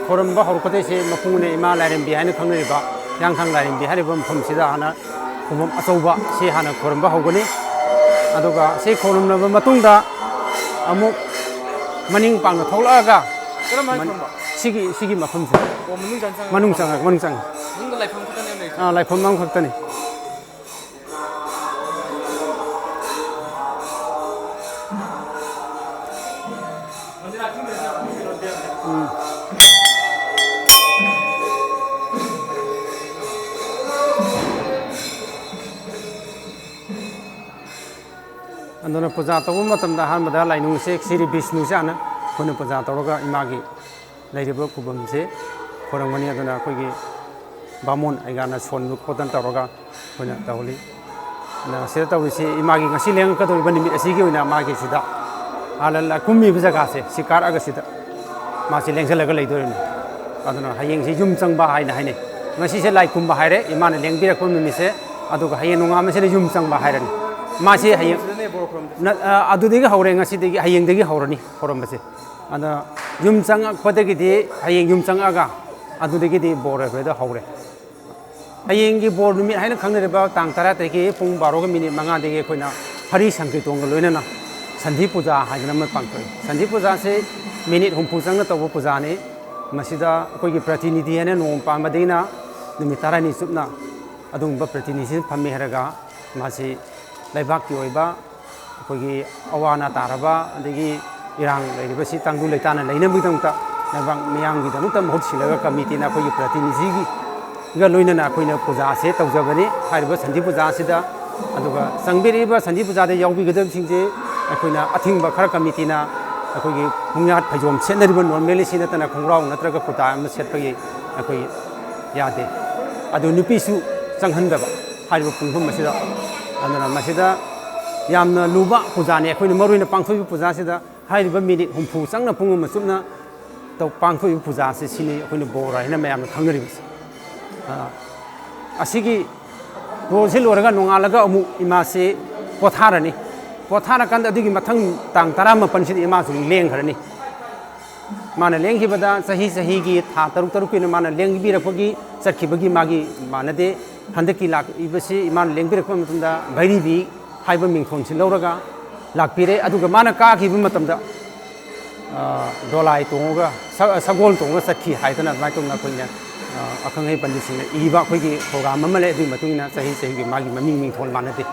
ꯈꯣꯏꯔꯝꯕ ꯍꯧꯔꯛꯀꯗꯣꯏꯁꯦ ꯃꯄꯨꯅꯦ, ꯏꯃꯥ ꯂꯥꯏꯔꯦꯝꯕꯤ ꯍꯥꯏꯅ ꯈꯪꯅꯔꯤꯕ ꯍꯤꯌꯥꯡꯊꯥꯡ ꯂꯥꯏꯔꯦꯝꯕꯤ ꯍꯥꯏꯔꯤꯕ ꯃꯐꯝꯁꯤꯗ ꯍꯥꯟꯅ ꯈꯨꯕꯝ ꯑꯆꯧꯕ ꯁꯤ ꯍꯥꯟꯅ ꯈꯣꯏꯔꯝꯕ ꯍꯧꯒꯅꯤ꯫ ꯑꯗꯨꯒ ꯁꯤ ꯈꯣꯏꯔꯝꯂꯕ ꯃꯇꯨꯡꯗ ꯑꯃꯨꯛ ꯃꯅꯤꯡ ꯄꯥꯡꯅ ꯊꯣꯛꯂꯛꯑꯒ ꯀꯔꯝꯍꯥꯏꯅ ꯃꯟ-, ꯈꯨꯔꯨꯝꯕ? ꯁꯤꯒꯤ, ꯁꯤꯒꯤ ꯃꯐꯝꯁꯦ꯫ ꯑꯣ, ꯃꯅꯨꯡ ꯆꯪ-, ꯆꯪꯉꯒ ꯃꯅꯨꯡ ꯈꯨꯔꯨꯝꯕ? ꯆꯪꯉꯒ, ꯃꯅꯨꯡ ꯆꯪꯉꯒ꯫ ꯃꯅꯨꯡꯗ ꯂꯥꯏꯐꯝ ꯈꯛꯇꯅꯦꯕ ꯂꯩꯔꯤꯁꯦ? ꯑꯥ, ꯂꯥꯏꯐꯝ ꯑꯃꯈꯛꯇꯅꯤ꯫ ꯎꯝ꯫ ꯑꯗꯨꯅ ꯄꯨꯖꯥ ꯇꯧꯕ ꯃꯇꯝꯗ ꯑꯍꯥꯟꯕꯗ ꯂꯥꯏꯅꯤꯡꯁꯦ ꯁ꯭ꯔꯤ ꯕꯤꯁꯅꯨꯁꯦ ꯍꯥꯟꯅ ꯑꯩꯈꯣꯏꯅ ꯄꯨꯖꯥ ꯇꯧꯔꯒ ꯏꯃꯥꯒꯤ ꯂꯩꯔꯤꯕ ꯈꯨꯕꯝꯁꯦ ꯈꯣꯏꯔꯝꯒꯅꯤ꯫ ꯑꯗꯨꯅ ꯑꯩꯈꯣꯏꯒꯤ ꯕꯥꯃꯣꯟ ꯑꯩꯒꯥꯅ ꯁꯣꯟꯕ ꯈꯣꯠꯇꯅ ꯇꯧꯔꯒ ꯑꯩꯈꯣꯏꯅ ꯇꯧꯍꯜꯂꯤ꯫ ꯑꯗꯨꯅ ꯁꯤꯗ ꯇꯧꯔꯤꯁꯤ ꯏꯃꯥꯒꯤ ꯉꯁꯤ ꯂꯦꯡꯉꯛꯀꯗꯧꯔꯤꯕ ꯅꯨꯃꯤꯠ ꯑꯁꯤꯒꯤ ꯑꯣꯏꯅ ꯃꯥꯒꯤꯁꯤꯗ ꯍꯥꯟꯅ ꯀꯨꯝꯃꯤꯕ ꯖꯒꯥꯁꯦ ꯁꯤ ꯀꯥꯔꯛꯑꯒ ꯁꯤꯗ ꯃꯥꯁꯤ ꯂꯦꯡꯁꯤꯜꯂꯒ ꯂꯩꯗꯣꯔꯤꯕꯅꯤ꯫ ꯑꯗꯨꯅ ꯍꯌꯦꯡꯁꯤ ꯌꯨꯝ ꯆꯪꯕ ꯍꯥꯏꯅ ꯍꯥꯏꯅꯩ꯫ ꯉꯁꯤꯁꯦ ꯂꯥꯏ ꯀꯨꯝꯕ ꯍꯥꯏꯔꯦ, ꯏꯃꯥꯅ ꯂꯦꯡꯕꯤꯔꯛꯄ ꯅꯨꯃꯤꯠꯁꯦ꯫ ꯑꯗꯨꯒ ꯍꯌꯦꯡ ꯅꯣꯡꯉꯥꯟꯕꯁꯤꯅ ꯌꯨꯝ ꯆꯪꯕ ꯍꯥꯏꯔꯅꯤ꯫ ꯃꯥꯁꯤ ꯍꯌꯦꯡ ꯅ-, ꯑ, ꯑꯗꯨꯗꯒꯤ ꯍꯧꯔꯦ, ꯉꯁꯤꯗꯒꯤ, ꯍꯌꯦꯡꯗꯒꯤ ꯍꯧꯔꯅꯤ ꯈꯨꯔꯨꯝꯕꯁꯦ꯫ ꯑꯗ ꯌꯨꯝ ꯆꯪꯉꯛꯄꯗꯒꯤꯗꯤ ꯍꯌꯦꯡ ꯌꯨꯝ ꯆꯪꯉꯛꯑꯒ ꯑꯗꯨꯗꯒꯤꯗꯤ ꯕꯣꯔ ꯑꯩꯈꯣꯏꯗ ꯍꯧꯔꯦ꯫ ꯍꯌꯦꯡꯒꯤ ꯕꯣꯔ ꯅꯨꯃꯤꯠ ꯍꯥꯏꯅ ꯈꯪꯅꯔꯤꯕ ꯇꯥꯡ ꯇꯔꯥꯇꯔꯦꯠꯀꯤ ꯄꯨꯡ ꯕꯥꯔꯣꯒ ꯃꯤꯅꯤꯠ ꯃꯉꯥꯗꯒꯤ ꯑꯩꯈꯣꯏꯅ ꯍꯔꯤ ꯁꯪꯀꯤꯔꯇꯣꯟꯒ ꯂꯣꯏꯅꯅ ꯁꯟꯙꯤ ꯄꯨꯖꯥ ꯍꯥꯏꯗꯅ ꯑꯃ ꯄꯥꯡꯊꯣꯛꯏ꯫ ꯁꯟꯙꯤ ꯄꯨꯖꯥꯁꯤ ꯃꯤꯅꯤꯠ ꯍꯨꯝꯐꯨ ꯆꯪꯅ ꯇꯧꯕ ꯄꯨꯖꯥꯅꯤ꯫ ꯃꯁꯤꯗ ꯑꯩꯈꯣꯏꯒꯤ ꯄ꯭ꯔꯇꯤꯅꯤꯙꯤ ꯍꯥꯏꯅ ꯅꯣꯡꯃ ꯄꯥꯟꯕꯗꯒꯤꯅ ꯅꯨꯃꯤꯠ ꯇꯔꯥꯅꯤ ꯆꯨꯞꯅ ꯑꯗꯨꯒꯨꯝꯕ ꯄ꯭ꯔꯇꯤꯅꯤꯙꯤꯁꯤꯅ ꯐꯝꯃꯤ ꯍꯥꯏꯔꯒ ꯃꯥꯁꯤ ꯂꯩꯕꯥꯛꯀꯤ ꯑꯣꯏꯕ ꯑꯩꯈꯣꯏꯒꯤ ꯑꯋꯥ ꯑꯅꯥ ꯇꯥꯔꯕ ꯑꯗꯒꯤ ꯏꯔꯥꯡ ꯂꯩꯔꯤꯕꯁꯤ ꯇꯪꯗꯨ ꯂꯩꯇꯥꯅ ꯂꯩꯅꯕꯒꯤꯗꯃꯛꯇ ꯂꯩꯕꯥꯛ ꯃꯤꯌꯥꯝꯒꯤꯗꯃꯛꯇ ꯃꯍꯨꯠ ꯁꯤꯜꯂꯒ ꯀꯃꯤꯇꯤꯅ ꯑꯩꯈꯣꯏꯒꯤ ꯄ꯭ꯔꯇꯤꯅꯤꯙꯤꯒꯤꯒ ꯂꯣꯏꯅꯅ ꯑꯩꯈꯣꯏꯅ ꯄꯨꯖꯥꯁꯦ ꯇꯧꯖꯕꯅꯤ꯫ ꯍꯥꯏꯔꯤꯕ ꯁꯟꯙꯤ ꯄꯨꯖꯥꯁꯤꯗ ꯑꯗꯨꯒ ꯆꯪꯕꯤꯔꯛꯏꯕ ꯁꯟꯙꯤ ꯄꯨꯖꯥꯗ ꯌꯥꯎꯕꯤꯒꯗꯕꯁꯤꯡꯁꯦ ꯑꯩꯈꯣꯏꯅ ꯑꯊꯤꯡꯕ ꯈꯔ ꯀꯃꯤꯇꯤꯅ ꯑꯩꯈꯣꯏꯒꯤ ꯄꯨꯡꯌꯥꯠ ꯐꯩꯖꯣꯝ ꯁꯦꯠꯅꯔꯤꯕ ꯅꯣꯔꯃꯦꯜꯂꯤ ꯁꯤ ꯅꯠꯇꯅ ꯈꯣꯡꯒ꯭ꯔꯥꯎ ꯅꯠꯇ꯭ꯔꯒ ꯀꯨꯔꯇꯥ ꯑꯃ ꯁꯦꯠꯄꯒꯤ ꯑꯩꯈꯣꯏ ꯌꯥꯗꯦ꯫ ꯑꯗꯨ ꯅꯨꯄꯤꯁꯨ ꯆꯪꯍꯟꯗꯕ ꯍꯥꯏꯔꯤꯕ ꯄꯨꯡꯐꯝ ꯑꯁꯤꯗ꯫ ꯑꯗꯨꯅ ꯃꯁꯤꯗ ꯌꯥꯝꯅ ꯂꯨꯕ ꯄꯨꯖꯥꯅꯤ꯫ ꯑꯩꯈꯣꯏꯅ ꯃꯔꯨꯑꯣꯏꯅ ꯄꯥꯡꯊꯣꯛꯏꯕ ꯄꯨꯖꯥꯁꯤꯗ ꯍꯥꯏꯔꯤꯕ ꯃꯤꯅꯤꯠ ꯍꯨꯝꯐꯨ ꯆꯪꯅ ꯄꯨꯡ ꯑꯃ ꯆꯨꯞꯅ ꯇꯧ-, ꯄꯥꯡꯊꯣꯛꯏꯕ ꯄꯨꯖꯥꯁꯤ ꯁꯤꯅꯤ ꯑꯩꯈꯣꯏꯅ ꯕꯣꯔ ꯍꯥꯏꯅ ꯃꯌꯥꯝꯅ ꯈꯪꯅꯔꯤꯕꯁꯤ꯫ ꯑ, ꯑꯁꯤꯒꯤ ꯕꯣꯔꯁꯤ ꯂꯣꯏꯔꯒ ꯅꯣꯡꯉꯥꯜꯂꯒ ꯑꯃꯨꯛ ꯏꯃꯥꯁꯤ ꯄꯣꯊꯥꯔꯅꯤ꯫ ꯄꯣꯊꯥꯔꯀꯥꯟꯗ ꯑꯗꯨꯒꯤ ꯃꯊꯪ ꯇꯥꯡ ꯇꯔꯥꯃꯥꯄꯟꯁꯤꯗ ꯏꯃꯥꯁꯨ ꯑꯃꯨꯛ ꯂꯦꯡꯈ꯭ꯔꯅꯤ꯫ ꯃꯥꯅ ꯂꯦꯡꯈꯤꯕꯗ ꯆꯍꯤ ꯆꯍꯤꯒꯤ ꯊꯥ ꯇꯔꯨꯛ ꯇꯔꯨꯛꯀꯤ ꯑꯣꯏꯅ ꯃꯥꯅ ꯂꯦꯡꯕꯤꯔꯛꯄꯒꯤ ꯆꯠꯈꯤꯕꯒꯤ ꯃꯥꯒꯤ ꯃꯥꯟꯅꯗꯦ꯫ ꯍꯟꯗꯛꯀꯤ ꯂꯥꯛꯏꯕꯁꯤ ꯏꯃꯥꯅ ꯂꯦꯡꯕꯤꯔꯛꯄ ꯃꯇꯝꯗ ꯚꯩꯔꯤꯕꯤ ꯍꯥꯏꯕ ꯃꯤꯡꯊꯣꯟꯁꯤ ꯂꯧꯔꯒ ꯂꯥꯛꯄꯤꯔꯦ꯫ ꯑꯗꯨꯒ ꯃꯥꯅ ꯀꯥꯈꯤꯕ ꯃꯇꯝꯗ, ꯑ, ꯗꯣꯂꯥꯏ ꯇꯣꯡꯉꯒ, ꯁ-, ꯁꯒꯣꯜ ꯇꯣꯡꯉꯒ ꯆꯠꯈꯤ ꯍꯥꯏꯗꯅ ꯑꯗꯨꯃꯥꯏꯅ ꯇꯧꯅ ꯑꯩꯈꯣꯏꯅ, ꯑ, ꯑꯈꯪ ꯑꯍꯩ ꯄꯟꯗꯤꯠꯁꯤꯡꯅ ꯏꯕ ꯑꯩꯈꯣꯏꯒꯤ ꯄ꯭ꯔꯣꯒ꯭ꯔꯥꯝ ꯑꯃ ꯂꯩ꯫ ꯑꯗꯨꯒꯤ ꯃꯇꯨꯡ ꯏꯟꯅ ꯆꯍꯤ ꯆꯍꯤꯒꯤ ꯃꯥꯒꯤ ꯃꯃꯤꯡ ꯃꯤꯡꯊꯣꯜ ꯃꯥꯟꯅꯗꯦ꯫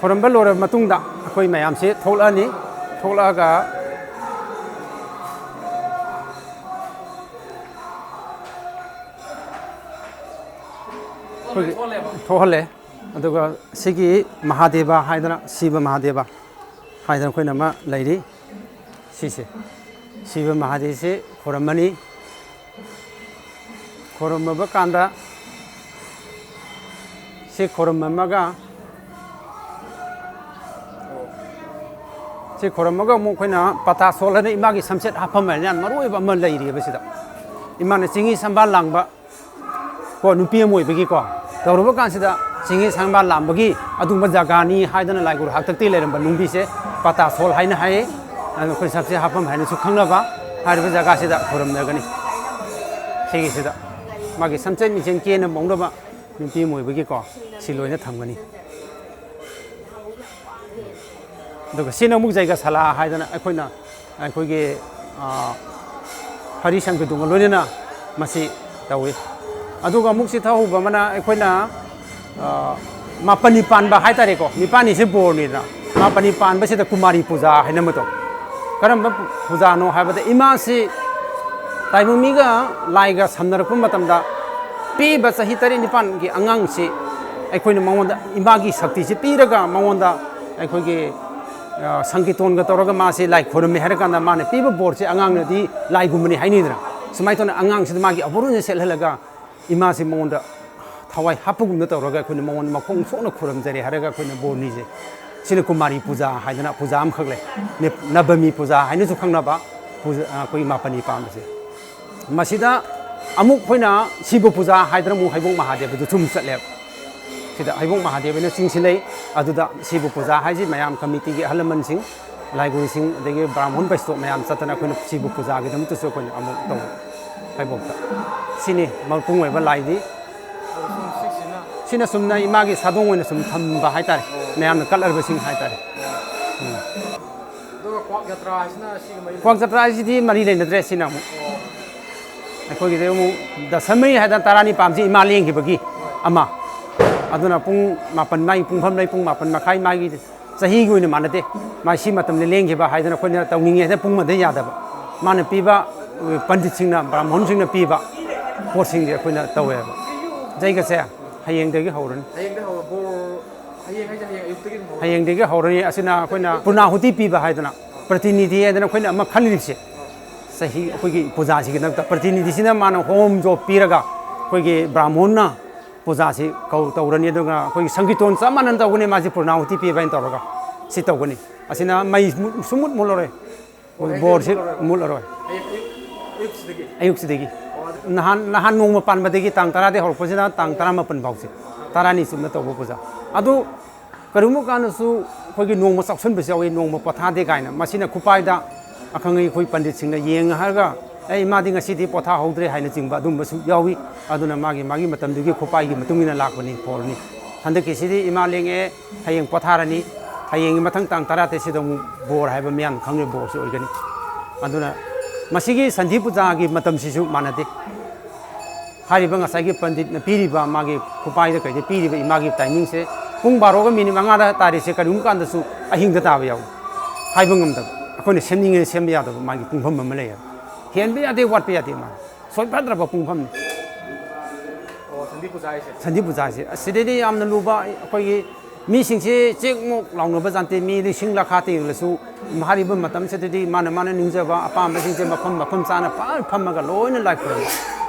ꯈꯣꯏꯔꯝꯕ ꯂꯣꯏꯔꯕ ꯃꯇꯨꯡꯗ ꯑꯩꯈꯣꯏ ꯃꯌꯥꯝꯁꯦ ꯊꯣꯛꯂꯛꯑꯅꯤ꯫ ꯊꯣꯛꯂꯛꯑꯒ ꯑꯩꯈꯣꯏꯒꯤ ꯊꯣꯛꯍꯜꯂꯦ꯫ ꯑꯗꯨꯒ ꯁꯤꯒꯤ ꯃꯍꯥꯗꯦꯕ ꯍꯥꯏꯗꯅ, ꯁꯤꯕ ꯃꯍꯥꯗꯦꯕ ꯍꯥꯏꯗꯅ ꯑꯩꯈꯣꯏꯅ ꯑꯃ ꯂꯩꯔꯤ꯫ ꯁꯤꯁꯦ, ꯁꯤꯕ ꯃꯍꯥꯗꯦꯕꯁꯦ ꯈꯣꯏꯔꯝꯃꯅꯤ꯫ ꯈꯣꯏꯔꯝꯃꯕ ꯀꯥꯟꯗ ꯁꯤ ꯈꯣꯏꯔꯝꯃꯝꯃꯒ, ꯁꯤ ꯈꯣꯏꯔꯝꯃꯒ ꯑꯃꯨꯛ ꯑꯩꯈꯣꯏꯅ ꯄꯇꯥ ꯁꯣꯜ ꯍꯥꯏꯅ ꯏꯃꯥꯒꯤ ꯁꯝꯆꯦꯠ ꯍꯥꯞꯐꯝ ꯍꯥꯏꯅ ꯌꯥꯝ ꯃꯔꯨ ꯑꯣꯏꯕ ꯑꯃ ꯂꯩꯔꯤꯑꯕ ꯁꯤꯗ꯫ ꯏꯃꯥꯅ ꯆꯤꯡꯍꯤ ꯁꯝꯕꯥꯜ ꯂꯥꯡꯕ ꯀꯣ, ꯅꯨꯄꯤ ꯑꯃ ꯑꯣꯏꯕꯒꯤꯀꯣ, ꯇꯧꯔꯨꯕ ꯀꯥꯟꯁꯤꯗ ꯆꯤꯡꯍꯤ ꯁꯝꯕꯥꯜ ꯂꯥꯡꯕꯒꯤ ꯑꯗꯨꯒꯨꯝꯕ ꯖꯒꯥꯅꯤ ꯍꯥꯏꯗꯅ ꯂꯥꯏꯒꯨꯔꯨ ꯍꯥꯛꯇꯛꯇꯒꯤ ꯂꯩꯔꯝꯕ ꯅꯨꯡꯕꯤꯁꯦ ꯄꯇꯥ ꯁꯣꯜ ꯍꯥꯏꯅ ꯍꯥꯏꯌꯦ꯫ ꯑꯗꯨ ꯑꯩꯈꯣꯏ ꯁꯝꯆꯦꯠ ꯍꯥꯞꯐꯝ ꯍꯥꯏꯅꯁꯨ ꯈꯪꯅꯕ ꯍꯥꯏꯔꯤꯕ ꯖꯒꯥꯁꯤꯗ ꯈꯨꯔꯨꯝꯅꯒꯅꯤ꯫ ꯁꯤꯒꯤꯁꯤꯗ ꯃꯥꯒꯤ ꯁꯝꯆꯦꯠ ꯃꯤꯡꯆꯦꯜ ꯀꯦꯅ ꯃꯧꯅꯕ ꯅꯨꯄꯤ ꯑꯃ ꯑꯣꯏꯕꯒꯤꯀꯣ, ꯁꯤ ꯂꯣꯏꯅ ꯊꯝꯒꯅꯤ꯫ ꯑꯗꯨꯒ ꯁꯤꯅ ꯑꯃꯨꯛ ꯖꯩꯒ ꯁꯂꯥ ꯍꯥꯏꯗꯅ ꯑꯩꯈꯣꯏꯅ, ꯑꯩꯈꯣꯏꯒꯤ, ꯑ, ꯍꯔꯤ ꯁꯪꯀꯤꯔꯇꯟꯒ ꯂꯣꯏꯅꯅ ꯃꯁꯤ ꯇꯧꯏ꯫ ꯑꯗꯨꯒ ꯑꯃꯨꯛ ꯆꯤꯊꯍꯧꯕ ꯑꯃꯅ ꯑꯩꯈꯣꯏꯅ, ꯑ, ꯃꯥꯄꯅꯤ ꯄꯥꯟꯕ ꯍꯥꯏꯇꯥꯔꯦꯀꯣ, ꯅꯤꯄꯥꯜꯅꯤꯁꯦ ꯕꯣꯔꯅꯤꯗꯅ, ꯃꯥꯄꯅꯤ ꯄꯥꯟꯕꯁꯤꯗ ꯀꯨꯃꯥꯔꯤ ꯄꯨꯖꯥ ꯍꯥꯏꯅ ꯑꯃ ꯇꯧꯏ꯫ ꯀꯔꯝꯕ ꯄꯨꯖꯥꯅꯣ ꯍꯥꯏꯕꯗ, ꯏꯃꯥꯁꯤ ꯇꯥꯏꯕꯪ ꯃꯤꯒ ꯂꯥꯏꯒ ꯁꯝꯅꯔꯛꯄ ꯃꯇꯝꯗ ꯄꯤꯛꯏꯕ ꯆꯍꯤ ꯇꯔꯦꯠ ꯅꯤꯄꯥꯜꯒꯤ ꯑꯉꯥꯡꯁꯤ ꯑꯩꯈꯣꯏꯅ ꯃꯉꯣꯟꯗ ꯏꯃꯥꯒꯤ ꯁꯛꯇꯤꯁꯤ ꯄꯤꯔꯒ ꯃꯉꯣꯟꯗ ꯑꯩꯈꯣꯏꯒꯤ, ꯑ, ꯁꯪꯀꯤꯔꯇꯟꯒ ꯇꯧꯔꯒ ꯃꯥꯁꯤ ꯂꯥꯏ ꯈꯣꯏꯔꯝꯃꯦ ꯍꯥꯏꯔ ꯀꯥꯟꯗ ꯃꯥꯅ ꯄꯤꯕ ꯕꯣꯔꯁꯦ ꯑꯉꯥꯡꯅꯗꯤ ꯂꯥꯏꯒꯨꯝꯕꯅꯤ ꯍꯥꯏꯅꯩꯗꯅ꯫ ꯁꯨꯃꯥꯏꯅ ꯇꯧꯅ ꯑꯉꯥꯡꯁꯤꯗ ꯃꯥꯒꯤ ꯑꯕꯣꯔꯨꯅ ꯁꯦꯠꯍꯜꯂꯒ ꯏꯃꯥꯁꯤ ꯃꯉꯣꯟꯗ ꯊꯋꯥꯏ ꯍꯥꯞꯄꯒꯨꯝꯅ ꯇꯧꯔꯒ ꯑꯩꯈꯣꯏꯅ ꯃꯉꯣꯟꯗ ꯃꯈꯣꯡ ꯁꯣꯛꯅ ꯈꯨꯔꯨꯝꯖꯔꯦ ꯍꯥꯏꯔꯒ ꯑꯩꯈꯣꯏꯅ ꯕꯣꯔ ꯅꯤꯖꯩ꯫ ꯁꯤꯅ ꯀꯨꯃꯥꯔꯤ ꯄꯨꯖꯥ ꯍꯥꯏꯗꯅ ꯄꯨꯖꯥ ꯑꯃꯈꯛ ꯂꯩ꯫ ꯅꯦ-, ꯅꯕꯃꯤ ꯄꯨꯖꯥ ꯍꯥꯏꯅꯁꯨ ꯈꯪꯅꯕ ꯄꯨꯖꯥ, ꯑꯩꯈꯣꯏꯒꯤ ꯃꯥꯄꯅꯤ ꯄꯥꯟꯕꯁꯦ꯫ ꯃꯁꯤꯗ ꯑꯃꯨꯛ ꯑꯩꯈꯣꯏꯅ ꯁꯤꯕ ꯄꯨꯖꯥ ꯍꯥꯏꯗꯅ ꯑꯃꯨꯛ ꯍꯩꯕꯣꯡ ꯃꯍꯥꯗꯦꯕꯗꯨ ꯁꯨꯝ ꯆꯠꯂꯦꯕ꯫ ꯁꯤꯗ ꯍꯩꯕꯣꯡ ꯃꯍꯥꯗꯦꯕꯅ ꯆꯤꯡꯁꯤ ꯂꯩ꯫ ꯑꯗꯨꯗ ꯁꯤꯕ ꯄꯨꯖꯥ ꯍꯥꯏꯁꯤ ꯃꯌꯥꯝ ꯀꯃꯤꯇꯤꯒꯤ ꯑꯍꯜ ꯂꯃꯟꯁꯤꯡ, ꯂꯥꯏꯒꯨꯔꯨꯁꯤꯡ, ꯑꯗꯒꯤ ꯕ꯭ꯔꯥꯍꯃꯟ ꯕꯩꯁꯅꯣꯞ ꯃꯌꯥꯝ ꯆꯠꯇꯅ ꯑꯩꯈꯣꯏꯅ ꯁꯤꯕ ꯄꯨꯖꯥꯒꯤꯗꯃꯛꯇꯁꯨ ꯑꯩꯈꯣꯏꯅ ꯑꯃꯨꯛ ꯇꯧꯏ꯫ ꯐꯩꯕꯣꯛꯇ꯫ ꯁꯤꯅꯤ ꯃꯄꯨꯡ ꯑꯣꯏꯕ ꯂꯥꯏꯗꯤ꯫ ꯁꯤꯅ ꯁꯨꯝꯅ ꯏꯃꯥꯒꯤ ꯁꯥꯗꯣꯡ ꯑꯣꯏꯅ ꯁꯨꯝ ꯊꯝꯕ ꯍꯥꯏꯇꯥꯔꯦ, ꯃꯌꯥꯝꯅ ꯀꯠꯂꯕꯁꯤꯡ ꯍꯥꯏꯇꯥꯔꯦ꯫ ꯑꯗꯨꯒ ꯀ꯭ꯋꯥꯛ ꯖꯇ꯭ꯔꯥ ꯍꯥꯏꯁꯤꯅ ꯁꯤꯒ ꯃꯔꯤ ꯀ꯭ꯋꯥꯛ ꯖꯇ꯭ꯔꯥ ꯍꯥꯏꯁꯤꯗꯤ ꯃꯔꯤ ꯂꯩꯅꯗ꯭ꯔꯦ꯫ ꯁꯤꯅ ꯑꯃꯨꯛ ꯑꯩꯈꯣꯏꯒꯤꯁꯦ ꯑꯃꯨꯛ ꯗꯁꯃꯤ ꯍꯥꯏꯗꯅ ꯇꯔꯥꯅꯤꯄꯥꯟꯁꯤ ꯏꯃꯥ ꯂꯦꯡꯈꯤꯕꯒꯤ ꯑꯃ, ꯑꯗꯨꯅ ꯄꯨꯡ ꯃꯥꯄꯟ ꯃꯥꯒꯤ ꯄꯨꯡꯐꯝ ꯂꯩ, ꯄꯨꯡ ꯃꯥꯄꯟ ꯃꯈꯥꯏ ꯃꯥꯒꯤ ꯆꯍꯤꯒꯤ ꯑꯣꯏꯅ ꯃꯥꯟꯅꯗꯦ꯫ ꯃꯥ ꯁꯤ ꯃꯇꯝꯗ ꯂꯦꯡꯈꯤꯕ ꯍꯥꯏꯗꯅ ꯑꯩꯈꯣꯏꯅ ꯇꯧꯅꯤꯡꯉꯦ ꯍꯥꯏꯅ ꯄꯨꯡ ꯑꯃꯗ ꯌꯥꯗꯕ꯫ ꯃꯥꯅ ꯄꯤꯕ ꯕ꯭ꯔꯥꯍꯃꯣꯟꯁꯤꯡꯅ ꯄꯤꯕ ꯄꯣꯠꯁꯤꯡꯁꯦ ꯑꯩꯈꯣꯏꯅ ꯇꯧꯋꯦꯕ꯫ ꯖꯩꯒꯁꯦ ꯍꯌꯦꯡꯗꯒꯤ ꯍꯧꯔꯅꯤ꯫ ꯍꯌꯦꯡꯗ ꯍꯧꯔ ꯕꯣꯔ ꯍꯌꯦꯡ ꯍꯥꯏꯁꯦ ꯍꯌꯦꯡ ꯑꯌꯨꯛꯇꯒꯤ ꯑꯗꯨꯝ ꯍꯧꯔ ꯍꯌꯦꯡꯗꯒꯤ ꯍꯧꯔꯅꯤ꯫ ꯑꯁꯤꯅ ꯑꯩꯈꯣꯏꯅ ꯄꯨꯔꯅꯥꯍꯨꯇꯤ ꯄꯤꯕ ꯍꯥꯏꯗꯅ, ꯄ꯭ꯔꯇꯤꯅꯤꯙꯤ ꯍꯥꯏꯗꯅ ꯑꯩꯈꯣꯏꯅ ꯑꯃ ꯈꯜꯂꯤꯕꯁꯦ, ꯆꯍꯤ ꯑꯩꯈꯣꯏꯒꯤ ꯄꯨꯖꯥꯁꯤꯒꯤꯗꯃꯛꯇ ꯄ꯭ꯔꯇꯤꯅꯤꯙꯤꯁꯤꯅ ꯃꯥꯅ ꯍꯣꯝ ꯖꯣꯕ ꯄꯤꯔꯒ ꯑꯩꯈꯣꯏꯒꯤ ꯕ꯭ꯔꯥꯍꯃꯣꯟꯅ ꯄꯨꯖꯥꯁꯤ ꯀꯧ ꯇꯧꯔꯅꯤ꯫ ꯑꯗꯨꯒ ꯑꯩꯈꯣꯏꯒꯤ ꯁꯪꯀꯤꯔꯇꯣꯟ ꯆꯞ ꯃꯥꯟꯅꯅ ꯇꯧꯒꯅꯤ꯫ ꯃꯥꯁꯤ ꯄꯨꯔꯅꯥꯍꯨꯇꯤ ꯄꯤꯕ ꯍꯥꯏꯅ ꯇꯧꯔꯒ ꯁꯤ ꯇꯧꯒꯅꯤ꯫ ꯑꯁꯤꯅ ꯃꯩ ꯁꯨꯃꯨꯠ ꯃꯨꯠꯂꯔꯣꯏ꯫ ꯕꯣꯔꯁꯤ ꯃꯨꯠꯂꯔꯣꯏ꯫ ꯍꯌꯦꯡ ꯑꯌꯨꯛ ꯑꯌꯨꯛꯁꯤꯗꯒꯤ ꯑꯌꯨꯛꯁꯤꯗꯒꯤ꯫ ꯅꯍꯥꯟ ꯅꯍꯥꯟ ꯅꯣꯡꯃ ꯄꯥꯟꯕꯗꯒꯤ, ꯇꯥꯡ ꯇꯔꯥꯗꯒꯤ ꯍꯧꯔꯛꯄꯁꯤꯅ ꯇꯥꯡ ꯇꯔꯥꯃꯥꯄꯟ ꯐꯥꯎꯁꯦ, ꯇꯔꯥꯅꯤ ꯆꯨꯞꯅ ꯇꯧꯕ ꯄꯨꯖꯥ꯫ ꯑꯗꯨ ꯀꯔꯤꯒꯨꯝꯕ ꯀꯥꯟꯗꯁꯨ ꯑꯩꯈꯣꯏꯒꯤ ꯅꯣꯡꯃ ꯆꯥꯎꯁꯟꯕꯁꯨ ꯌꯥꯎꯏ, ꯅꯣꯡꯃ ꯄꯣꯊꯥꯗꯦ ꯀꯥꯏꯅ꯫ ꯃꯁꯤꯅ ꯈꯨꯄꯥꯏꯗ ꯑꯈꯪ ꯑꯩꯈꯣꯏ ꯄꯟꯗꯤꯠꯁꯤꯡꯅ ꯌꯦꯡꯉꯒ, "ꯑꯩ ꯃꯥꯗꯤ ꯉꯁꯤꯗꯤ ꯄꯣꯊꯥꯍꯧꯗ꯭ꯔꯦ" ꯍꯥꯏꯅꯆꯤꯡꯕ ꯑꯗꯨꯝꯕꯁꯨ ꯌꯥꯎꯏ꯫ ꯑꯗꯨꯅ ꯃꯥꯒꯤ ꯃꯥꯒꯤ ꯃꯇꯝꯗꯨꯒꯤ ꯈꯨꯄꯥꯏꯒꯤ ꯃꯇꯨꯡ ꯏꯟꯅ ꯂꯥꯛꯄꯅꯤ, ꯐꯣꯔꯅꯤ꯫ ꯍꯟꯗꯛꯀꯤꯁꯤꯗꯤ ꯏꯃꯥ ꯂꯦꯡꯉꯛꯑꯦ, ꯍꯌꯦꯡ ꯄꯣꯊꯥꯔꯅꯤ꯫ ꯍꯌꯦꯡꯒꯤ ꯃꯊꯪ ꯇꯥꯡ ꯇꯔꯥꯇꯔꯦꯠꯁꯤꯗ ꯑꯃꯨꯛ ꯕꯣꯔ ꯍꯥꯏꯕ ꯃꯌꯥꯝ ꯈꯪꯅ ꯕꯣꯔꯁꯤ ꯑꯣꯏꯒꯅꯤ꯫ ꯑꯗꯨꯅ ꯃꯁꯤꯒꯤ ꯁꯟꯙꯤ ꯄꯨꯖꯥꯒꯤ ꯃꯇꯝꯁꯤꯁꯨ ꯃꯥꯟꯅꯗꯦ꯫ ꯍꯥꯏꯔꯤꯕ ꯉꯁꯥꯏꯒꯤ ꯄꯟꯗꯤꯠꯅ ꯄꯤꯔꯤꯕ ꯃꯥꯒꯤ ꯈꯨꯄꯥꯏꯗ ꯀꯩꯗ ꯄꯤꯔꯤꯕ ꯏꯃꯥꯒꯤ ꯇꯥꯏꯃꯤꯡꯁꯦ ꯄꯨꯡ ꯕꯥꯔꯣꯒ ꯃꯤꯅꯤꯠ ꯃꯉꯥꯗ ꯇꯥꯔꯤꯁꯦ ꯀꯔꯤꯒꯨꯝꯕ ꯀꯥꯟꯗꯁꯨ ꯑꯍꯤꯡꯗ ꯇꯥꯕ ꯌꯥꯎꯏ꯫ ꯍꯥꯏꯕ ꯉꯝꯗꯕ, ꯑꯩꯈꯣꯏꯅ ꯁꯦꯝꯅꯤꯡꯉꯦꯅ ꯁꯦꯝꯕ ꯌꯥꯗꯕ ꯃꯥꯒꯤ ꯄꯨꯡꯐꯝ ꯑꯃ ꯂꯩꯌꯦꯕ꯫ ꯍꯦꯟꯕ ꯌꯥꯗꯦ, ꯋꯥꯠꯄ ꯌꯥꯗꯦ꯫ ꯃꯥꯅ ꯁꯣꯏꯐꯗ꯭ꯔꯕ ꯄꯨꯡꯐꯝꯅꯤ꯫ ꯑꯣ, ꯁꯟꯙꯤ ꯄꯨꯖꯥ ꯍꯥꯏꯁꯦ꯫ ꯁꯟꯙꯤ ꯄꯨꯖꯥꯁꯦ ꯑꯁꯤꯗꯩꯗꯤ ꯌꯥꯝꯅ ꯂꯨꯕ, ꯑꯩꯈꯣꯏꯒꯤ ꯃꯤꯁꯤꯡꯁꯦ ꯆꯦꯛꯃꯨꯛ ꯂꯥꯎꯅꯕ ꯖꯥꯠ ꯅꯠꯇꯦ꯫ ꯃꯤ ꯂꯤꯁꯤꯡ ꯂꯥꯈꯥ ꯇꯤꯡꯂꯁꯨ ꯍꯥꯏꯔꯤꯕ ꯃꯇꯝꯁꯤꯗꯗꯤ ꯃꯥꯅ ꯃꯥꯅ ꯅꯤꯡꯖꯕ ꯑꯄꯥꯝꯕꯁꯤꯡꯁꯦ ꯃꯐꯝ ꯃꯐꯝ ꯆꯥꯅ ꯐ- ꯐꯝꯃꯒ ꯂꯣꯏꯅ ꯂꯥꯏ ꯈꯨꯔꯨꯝꯕ꯫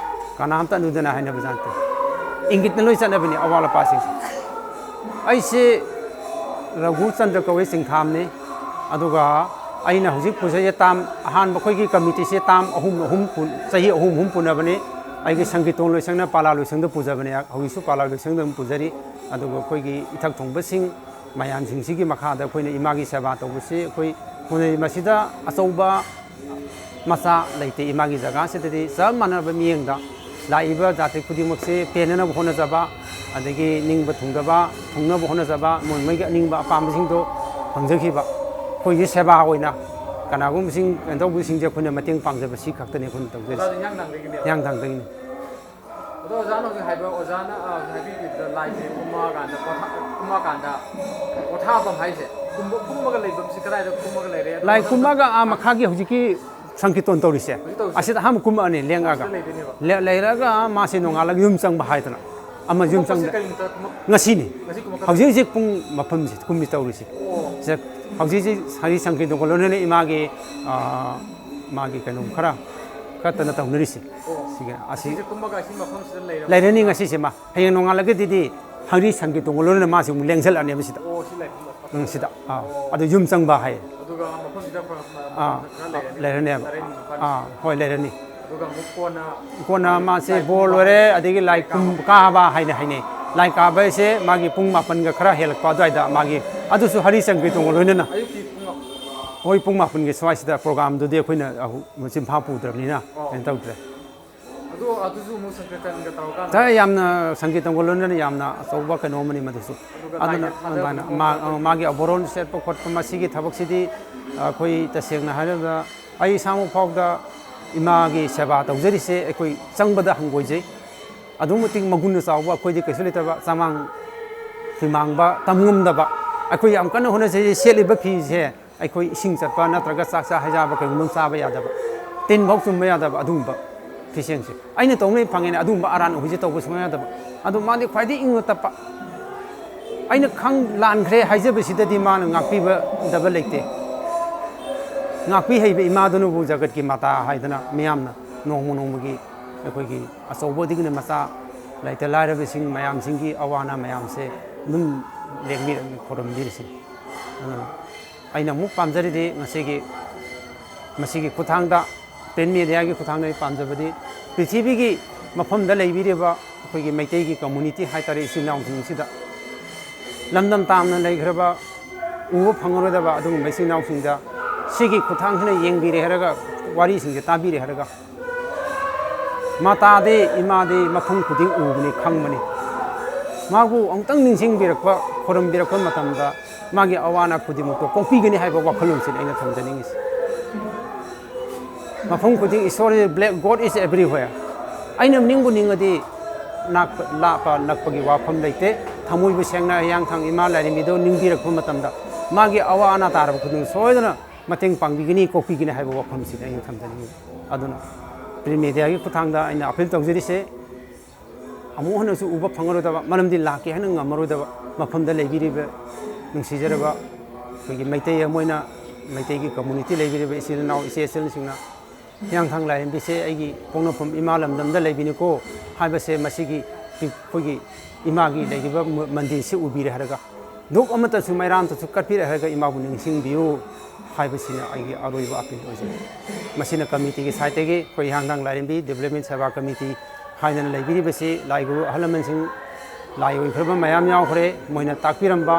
ꯀꯅꯥꯝꯇ ꯑꯗꯨꯗꯅ ꯍꯥꯏꯅꯕ ꯖꯥꯠ ꯅꯠꯇꯦ꯫ ꯏꯪꯒꯤꯠꯅ ꯂꯣꯏ ꯆꯠꯅꯕꯅꯤ ꯑꯋꯥꯠ ꯑꯄꯥꯁꯤꯡꯁꯦ꯫ ꯑꯩꯁꯦ ꯔꯘꯨ ꯆꯟꯗ꯭ꯔ ꯀꯧꯋꯦ, ꯆꯤꯡꯈꯥꯝꯅꯤ꯫ ꯑꯗꯨꯒ ꯑꯩꯅ ꯍꯧꯖꯤꯛ ꯄꯨꯖꯩꯁꯦ ꯇꯥꯝ ꯑꯍꯥꯟꯕ ꯑꯩꯈꯣꯏꯒꯤ ꯀꯃꯤꯇꯤꯁꯦ ꯇꯥꯝ ꯑꯍꯨꯝ ꯑꯍꯨꯝ ꯄꯨ- ꯆꯍꯤ ꯑꯍꯨꯝ ꯑꯍꯨꯝ ꯄꯨꯅꯕꯅꯤ꯫ ꯑꯩꯒꯤ ꯁꯪꯒꯤꯇꯣꯟ ꯂꯣꯏꯁꯪꯅ ꯄꯥꯂꯥ ꯂꯣꯏꯁꯪꯗ ꯄꯨꯖꯕꯅꯦ꯫ ꯍꯧꯖꯤꯛꯁꯨ ꯄꯥꯂꯥ ꯂꯣꯏꯁꯪꯗ ꯑꯗꯨꯝ ꯄꯨꯖꯔꯤ꯫ ꯑꯗꯨꯒ ꯑꯩꯈꯣꯏꯒꯤ ꯏꯊꯛ ꯊꯣꯡꯕꯁꯤꯡ ꯃꯌꯥꯝꯁꯤꯡꯁꯤꯒꯤ ꯃꯈꯥꯗ ꯑꯩꯈꯣꯏꯅ ꯏꯃꯥꯒꯤ ꯁꯦꯕꯥ ꯇꯧꯕꯁꯤ ꯑꯩꯈꯣꯏ ꯍꯣꯠꯅꯔꯤ꯫ ꯃꯁꯤꯗ ꯑꯆꯧꯕ ꯃꯆꯥ ꯂꯩꯇꯦ꯫ ꯏꯃꯥꯒꯤ ꯖꯒꯥꯁꯤꯗꯗꯤ ꯆꯞ ꯃꯥꯟꯅꯕ ꯃꯤꯠꯌꯦꯡꯗ ꯂꯥꯛꯏꯕ ꯖꯥꯇꯤ ꯈꯨꯗꯤꯡꯃꯛꯁꯦ ꯄꯦꯟꯅꯅꯕ ꯍꯣꯠꯅꯖꯕ, ꯑꯗꯒꯤ ꯅꯤꯡꯕ ꯊꯨꯡꯗꯕ, ꯊꯨꯡꯅꯕ ꯍꯣꯠꯅꯖꯕ, ꯃꯣꯏ ꯃꯣꯏꯒꯤ ꯑꯅꯤꯡꯕ ꯑꯄꯥꯝꯕꯁꯤꯡꯗꯣ ꯐꯪꯖꯈꯤꯕ꯫ ꯑꯩꯈꯣꯏꯒꯤ ꯁꯦꯕꯥ ꯑꯣꯏꯅ ꯀꯅꯥꯒꯨꯝꯕꯁꯤꯡ ꯀꯩꯅꯣ ꯇꯧꯕꯁꯤꯡꯁꯦ ꯑꯩꯈꯣꯏꯅ ꯃꯇꯦꯡ ꯄꯥꯡꯖꯕ ꯁꯤ ꯈꯛꯇꯅꯤ ꯑꯩꯈꯣꯏꯅ ꯇꯧꯖꯔꯤꯁꯦ꯫ ꯑꯣꯖꯥꯁꯦ ꯍꯤꯌꯥꯡꯊꯥꯡꯗꯒꯤꯅꯦꯕ? ꯍꯤꯌꯥꯡꯊꯥꯡꯗꯒꯤꯅꯤ꯫ ꯑꯗꯣ ꯑꯣꯖꯥꯅ ꯍꯧꯖꯤꯛ ꯍꯥꯏꯕ, ꯑꯣꯖꯥꯅ, ꯑ, ꯍꯧꯖꯤꯛ ꯍꯥꯏꯕꯤꯈꯤꯕꯗ ꯂꯥꯏꯁꯦ ꯀꯨꯝꯃꯛꯑꯀꯥꯟꯗ ꯄꯣꯊꯥ-, ꯀꯨꯝꯃꯛꯑꯀꯥꯟꯗ ꯄꯣꯊꯥꯐꯝ ꯍꯥꯏꯁꯦ, ꯀꯨꯝꯕ-, ꯀꯨꯝꯃꯒ ꯂꯩꯐꯝꯁꯤ ꯀꯗꯥꯏꯗ ꯀꯨꯝꯃꯒ ꯂꯩꯔꯦ? ꯑꯗꯣ ꯂꯥꯏ ꯃꯊꯪꯗ ꯀꯨꯝꯃꯒ ꯑꯥ ꯃꯈꯥꯒꯤ ꯍꯧꯖꯤꯛꯀꯤ ꯁꯪꯀꯤꯔꯇꯣꯟ ꯇꯧꯔꯤꯁꯦ, ꯍꯧꯖꯤꯛ ꯇꯧꯔꯤꯁꯦ? ꯑꯁꯤꯗ ꯑꯍꯥꯟꯕ ꯀꯨꯝꯃꯛꯑꯅꯤ ꯂꯦꯡꯉꯛꯑꯒ꯫ ꯑꯁꯤꯗ ꯂꯩꯗꯣꯏꯅꯦꯕ? ꯂꯦ-, ꯂꯩꯔꯒ ꯃꯥꯁꯦ ꯅꯣꯡꯉꯥꯜꯂꯒ ꯌꯨꯝ ꯆꯪꯕ ꯍꯥꯏꯗꯅ ꯑꯃ ꯌꯨꯝ ꯀꯨꯝꯃꯛꯄꯁꯦ ꯆꯪꯕ꯫ ꯀꯔꯤ ꯅꯨꯃꯤꯠꯇ ꯀꯨꯝꯃꯛ-, ꯉꯁꯤꯅꯤ꯫ ꯉꯁꯤ ꯀꯨꯝꯃꯛꯀꯗꯣꯏꯅꯦ? ꯍꯧꯖꯤꯛ ꯍꯧꯖꯤꯛ ꯄꯨꯡ ꯃꯐꯝꯁꯤ ꯀꯨꯝꯃꯤ ꯇꯧꯔꯤꯁꯦ꯫ ꯑꯣ꯫ ꯁꯤꯗ ꯍꯧꯖꯤꯛ ꯍꯧꯖꯤꯛ ꯍꯔꯤ ꯁꯪꯀꯤꯔꯇꯣꯟꯒ ꯂꯣꯏꯅꯅ ꯏꯃꯥꯒꯤ, ꯑ, ꯃꯥꯒꯤ ꯀꯩꯅꯣ ꯈꯔ ꯀꯠꯇꯅ ꯇꯧꯅꯔꯤꯁꯦ꯫ ꯑꯣ꯫ ꯁꯤꯒ ꯑꯁꯤ ꯑꯁꯤꯁꯦ ꯀꯨꯝꯃꯒ ꯑꯁꯤ ꯃꯐꯝꯁꯤꯗ ꯂꯩꯔꯕ? ꯂꯩꯔꯅꯤ ꯉꯁꯤꯁꯦ ꯃꯥ꯫ ꯍꯌꯦꯡ ꯅꯣꯡꯉꯥꯜꯂꯒꯗꯤ ꯍꯔꯤ ꯁꯪꯀꯤꯔꯇꯣꯟꯒ ꯂꯣꯏꯅꯅ ꯃꯥꯁꯤ ꯑꯃꯨꯛ ꯂꯦꯡꯁꯤꯜꯂꯛꯑꯅꯦꯕ ꯁꯤꯗ꯫ ꯑꯣ, ꯁꯤ ꯂꯩ꯫ ꯎꯝ, ꯁꯤꯗ꯫ ꯑꯥ, ꯑꯣ꯫ ꯑꯗꯨ ꯌꯨꯝ ꯆꯪꯕ ꯍꯥꯏ꯫ ꯑꯗꯨꯒ ꯃꯐꯝꯁꯤꯗ ꯈꯔ, ꯑꯥ, ꯃꯇꯝ ꯈꯔ ꯂꯩꯔꯅꯤ꯫ ꯂꯩꯔꯅꯦꯕ꯫ ꯇꯔꯦꯠꯅꯤ ꯅꯤꯄꯥꯜꯅꯤ꯫ ꯑꯥ, ꯍꯣꯏ, ꯂꯩꯔꯅꯤ꯫ ꯑꯗꯨꯒ ꯑꯃꯨꯛ ꯀꯣꯟꯅ ꯀꯣꯟꯅ ꯃꯥꯁꯦ ꯂꯥꯏ ꯕꯣꯔ ꯀꯨꯝꯕ, ꯂꯣꯏꯔꯦ, ꯑꯗꯒꯤ ꯂꯥꯏ ꯂꯥꯏ ꯀꯥꯕ꯫ ꯀꯨꯝ-, ꯀꯥꯕ ꯍꯥꯏꯅ ꯍꯥꯏꯅꯩ꯫ ꯂꯥꯏ ꯀꯥꯕ ꯍꯥꯏꯁꯦ ꯃꯥꯒꯤ ꯄꯨꯡ ꯃꯥꯄꯟꯒ ꯈꯔ ꯍꯦꯜꯂꯛꯄ ꯑꯗꯨꯋꯥꯏꯗ ꯃꯥꯒꯤ, ꯑꯗꯨꯁꯨ ꯍꯔꯤ ꯁꯪꯀꯤꯔꯇꯣꯟꯒ ꯂꯣꯏꯅꯅ꯫ ꯑꯌꯨꯛꯀꯤ ꯄꯨꯡ ꯃꯥꯄꯟ꯫ ꯍꯣꯏ, ꯄꯨꯡ ꯃꯥꯄꯟꯒꯤ ꯁ꯭ꯋꯥꯏꯁꯤꯗ ꯄ꯭ꯔꯣꯒꯥꯝꯗꯨꯗꯤ ꯑꯩꯈꯣꯏꯅ ꯑꯍꯨ-, ꯆꯤꯟꯐꯥ ꯄꯨꯗ꯭ꯔꯕꯅꯤꯅ ꯑꯣ꯫ ꯀꯩꯅꯣ ꯇꯧꯗ꯭ꯔꯦ꯫ ꯑꯗꯣ ꯑꯗꯨꯁꯨ ꯑꯃꯨꯛ ꯁꯪꯀꯤꯔꯇꯟꯒ ꯇꯧꯔꯀꯥꯟꯗ? ꯇꯥꯏ, ꯌꯥꯝꯅ ꯁꯪꯀꯤꯔꯇꯟꯒ ꯂꯣꯏꯅꯅ ꯌꯥꯝꯅ ꯑꯆꯧꯕ ꯀꯩꯅꯣ ꯑꯃꯅꯤ ꯃꯗꯨꯁꯨ꯫ ꯑꯗꯨꯒ ꯑꯗꯨꯅ ꯂꯥꯏꯗ ꯊꯥꯗꯕ ꯑꯗꯨꯃꯥꯏꯅ ꯈꯣꯠꯄ ꯃꯥ-, ꯑꯗꯨ? ꯃꯥꯒꯤ ꯑꯕꯣꯔꯣꯟ ꯆꯠꯄ ꯈꯣꯠꯄ ꯃꯁꯤꯒꯤ ꯊꯕꯛꯁꯤꯗꯤ ꯑꯩꯈꯣꯏ ꯇꯁꯦꯡꯅ ꯍꯥꯏꯔꯕꯗ ꯑꯩ ꯏꯁꯥꯃꯛ ꯐꯥꯎꯗ ꯏꯃꯥꯒꯤ ꯁꯦꯕꯥ ꯇꯧꯖꯔꯤꯁꯦ ꯑꯩꯈꯣꯏ ꯆꯪꯕꯗ ꯍꯪꯒꯣꯏꯖꯩ꯫ ꯑꯗꯨꯛ ꯃꯇꯤꯛ ꯃꯒꯨꯟ ꯆꯥꯎꯕ ꯑꯩꯈꯣꯏꯗꯤ ꯀꯩꯁꯨ ꯂꯩꯇꯕ, ꯆꯃꯥꯡ ꯐꯤꯃꯥꯡꯕ ꯇꯝ ꯉꯝꯗꯕ, ꯑꯩꯈꯣꯏ ꯌꯥꯝ ꯀꯟꯅ ꯍꯣꯠꯅꯖꯩ, ꯁꯦꯠꯂꯤꯕ ꯐꯤꯁꯦ ꯑꯩꯈꯣꯏ ꯏꯁꯤꯡ ꯆꯠꯄ ꯅꯠꯇ꯭ꯔꯒ ꯆꯥꯛ ꯆꯥ ꯍꯩꯖꯥꯕ ꯀꯩꯒꯨꯝꯕ ꯑꯃ ꯆꯥꯕ ꯌꯥꯗꯕ, ꯇꯤꯟ ꯐꯥꯎ ꯆꯨꯝꯕ ꯌꯥꯗꯕ ꯑꯗꯨꯒꯨꯝꯕ ꯐꯤꯁꯦꯟꯁꯦ꯫ ꯑꯩꯅ ꯇꯧꯅ ꯐꯪꯉꯦꯅꯦ, ꯑꯗꯨꯒꯨꯝꯕ ꯑꯔꯥꯟ ꯑꯍꯨꯏꯁꯦ ꯇꯧꯕ ꯁꯨꯡꯌꯥ ꯌꯥꯗꯕ꯫ ꯑꯗꯣ ꯃꯥꯗꯤ ꯈ꯭ꯋꯥꯏꯗꯒꯤ ꯏꯪꯅ ꯇꯞꯄ꯫ ꯑꯩꯅ ꯈꯪ ꯂꯥꯟꯈ꯭ꯔꯦ ꯍꯥꯏꯖꯕꯁꯤꯗꯗꯤ ꯃꯥꯅ ꯉꯥꯛꯄꯤꯕꯗꯕ ꯂꯩꯇꯦ꯫ ꯉꯥꯛꯄꯤ ꯍꯩꯕ ꯏꯃꯥꯗꯨꯅꯕꯨ ꯖꯒꯠꯀꯤ ꯃꯥꯇꯥ ꯍꯥꯏꯗꯅ ꯃꯤꯌꯥꯝꯅ ꯅꯣꯡꯃ ꯅꯣꯡꯃꯒꯤ ꯑꯩꯈꯣꯏꯒꯤ ꯑꯆꯧꯕꯗꯒꯤꯅ ꯃꯆꯥ ꯂꯩꯇ ꯂꯥꯏꯔꯕꯁꯤꯡ ꯃꯌꯥꯝꯁꯤꯡꯒꯤ ꯑꯋꯥ ꯑꯅꯥ ꯃꯌꯥꯝꯁꯦ ꯑꯗꯨꯝ ꯂꯦꯡꯕꯤꯔ-, ꯈꯨꯔꯨꯝꯕꯤꯔꯤꯁꯤꯅꯤ꯫ ꯑꯗꯨꯅ ꯑꯩꯅ ꯑꯃꯨꯛ ꯄꯥꯝꯖꯔꯤꯗꯤ ꯉꯁꯤꯒꯤ, ꯃꯁꯤꯒꯤ ꯈꯨꯠꯊꯥꯡꯗ, ꯄ꯭ꯔꯤꯟ ꯃꯦꯗꯤꯌꯥꯒꯤ ꯈꯨꯠꯊꯥꯡꯗ ꯑꯩ ꯄꯥꯝꯖꯕꯗꯤ ꯄ꯭ꯔꯤꯊꯤꯕꯤꯒꯤ ꯃꯐꯝꯗ ꯂꯩꯕꯤꯔꯤꯕ ꯑꯩꯈꯣꯏꯒꯤ ꯃꯩꯇꯩꯒꯤ ꯀꯝꯃꯨꯅꯤꯇꯤ ꯍꯥꯏꯇꯥꯔꯦ, ꯏꯆꯤꯜ ꯏꯅꯥꯎꯁꯤꯡꯁꯤꯗ ꯂꯝꯗꯝ ꯇꯥꯝꯅ ꯂꯩꯈ꯭ꯔꯕ, ꯎꯕ ꯐꯪꯉꯔꯣꯏꯗꯕ ꯑꯗꯨꯒꯨꯝꯕ ꯏꯆꯤꯜ ꯏꯅꯥꯎꯁꯤꯡꯗ ꯁꯤꯒꯤ ꯈꯨꯠꯊꯥꯡꯁꯤꯅ ꯌꯦꯡꯕꯤꯔꯦ ꯍꯥꯏꯔꯒ, ꯋꯥꯔꯤꯁꯤꯡꯁꯦ ꯇꯥꯕꯤꯔꯦ ꯍꯥꯏꯔꯒ, ꯃꯇꯥꯗꯤ ꯏꯃꯥꯗꯤ ꯃꯐꯝ ꯈꯨꯗꯤꯡ ꯎꯕꯅꯤ, ꯈꯪꯕꯅꯤ꯫ ꯃꯥꯕꯨ ꯑꯃꯨꯛꯇꯪ ꯅꯤꯡꯁꯤꯡꯕꯤꯔꯛꯄ, ꯈꯨꯔꯨꯝꯕꯤꯔꯛꯄ ꯃꯇꯝꯗ ꯃꯥꯒꯤ ꯑꯋꯥ ꯑꯅꯥ ꯈꯨꯗꯤꯡꯃꯛꯇꯣ ꯀꯣꯛꯄꯤꯒꯅꯤ ꯍꯥꯏꯕ ꯋꯥꯈꯜꯂꯣꯟꯁꯤꯅꯤ ꯑꯩꯅ ꯊꯝꯖꯅꯤꯡꯉꯤꯁꯤ꯫ ꯃꯐꯝ ꯈꯨꯗꯤꯡ ꯏꯁꯣꯔ, black God is everywhere꯫ ꯑꯩꯅ ꯅꯤꯡꯕꯨ ꯅꯤꯡꯉꯗꯤ ꯅꯥꯛꯄ, ꯂꯥꯞꯄ ꯅꯛꯄꯒꯤ ꯋꯥꯐꯝ ꯂꯩꯇꯦ꯫ ꯊꯃꯣꯏꯕꯨ ꯁꯦꯡꯅ ꯍꯤꯌꯥꯡꯊꯥꯡ ꯏꯃꯥ ꯂꯥꯏꯔꯦꯝꯕꯤꯗꯣ ꯅꯤꯡꯕꯤꯔꯛꯄ ꯃꯇꯝꯗ ꯃꯥꯒꯤ ꯑꯋꯥ ꯑꯅꯥ ꯇꯥꯔꯕ ꯈꯨꯗꯤꯡ ꯁꯣꯏꯗꯅ ꯃꯇꯦꯡ ꯄꯥꯡꯕꯤꯒꯅꯤ, ꯀꯣꯛꯄꯤꯒꯅꯤ ꯍꯥꯏꯕ ꯋꯥꯐꯝꯁꯤꯅꯤ ꯑꯩꯅ ꯊꯝꯖꯅꯤꯡꯉꯤ꯫ ꯑꯗꯨꯅ print mediaꯒꯤ ꯈꯨꯠꯊꯥꯡꯗ ꯑꯩꯅ appeal ꯇꯧꯖꯔꯤꯁꯦ, ꯑꯃꯨꯛ ꯍꯟꯅꯁꯨ ꯎꯕ ꯐꯪꯉꯔꯣꯏꯗꯕ, ꯃꯔꯝꯗꯤ ꯂꯥꯛꯀꯦ ꯍꯥꯏꯅ ꯉꯝꯃꯔꯣꯏꯗꯕ ꯃꯐꯝꯗ ꯂꯩꯕꯤꯔꯤꯕ ꯅꯨꯡꯁꯤꯖꯔꯕ ꯑꯩꯈꯣꯏꯒꯤ ꯃꯩꯇꯩ ꯑꯃ ꯑꯣꯏꯅ, ꯃꯩꯇꯩꯒꯤ community ꯂꯩꯕꯤꯔꯤꯕ ꯏꯆꯤꯜ ꯏꯅꯥꯎ, ꯏꯆꯦ ꯏꯆꯜꯁꯤꯡꯅ, ꯍꯤꯌꯥꯡꯊꯥꯡ ꯂꯥꯏꯔꯦꯝꯕꯤꯁꯦ ꯑꯩꯒꯤ ꯄꯣꯛꯅꯐꯝ ꯏꯃꯥ ꯂꯝꯗꯝꯗ ꯂꯩꯕꯤꯅꯤꯀꯣ ꯍꯥꯏꯕꯁꯦ, ꯃꯁꯤꯒꯤ ꯑꯩꯈꯣꯏꯒꯤ ꯏꯃꯥꯒꯤ ꯂꯩꯔꯤꯕ ꯃ-, ꯃꯟꯗꯤꯔꯁꯤ ꯎꯕꯤꯔꯦ ꯍꯥꯏꯔꯒ, ꯗꯨꯛ ꯑꯃꯠꯇꯁꯨ ꯃꯩꯔꯥ ꯑꯃꯠꯇꯁꯨ ꯀꯠꯄꯤꯔꯦ ꯍꯥꯏꯔꯒ ꯏꯃꯥꯕꯨ ꯅꯤꯡꯁꯤꯡꯕꯤꯌꯨ ꯍꯥꯏꯕꯁꯤꯅ ꯑꯩꯒꯤ ꯑꯔꯣꯏꯕ appeal ꯑꯣꯏꯖꯩ꯫ ꯃꯁꯤꯅ committeeꯒꯤ sideꯇꯒꯤ ꯑꯩꯈꯣꯏ ꯍꯤꯌꯥꯡꯊꯥꯡ ꯂꯥꯏꯔꯦꯝꯕꯤ Development Seva Committee ꯍꯥꯏꯗꯅ ꯂꯩꯕꯤꯔꯤꯕꯁꯤ ꯂꯥꯏ ꯒꯨꯔꯨ ꯑꯍꯜ ꯂꯃꯟꯁꯤꯡ, ꯂꯥꯏ ꯑꯣꯏꯈ꯭ꯔꯕ ꯃꯌꯥꯝ ꯌꯥꯎꯈ꯭ꯔꯦ꯫ ꯃꯣꯏꯅ ꯇꯥꯛꯄꯤꯔꯝꯕ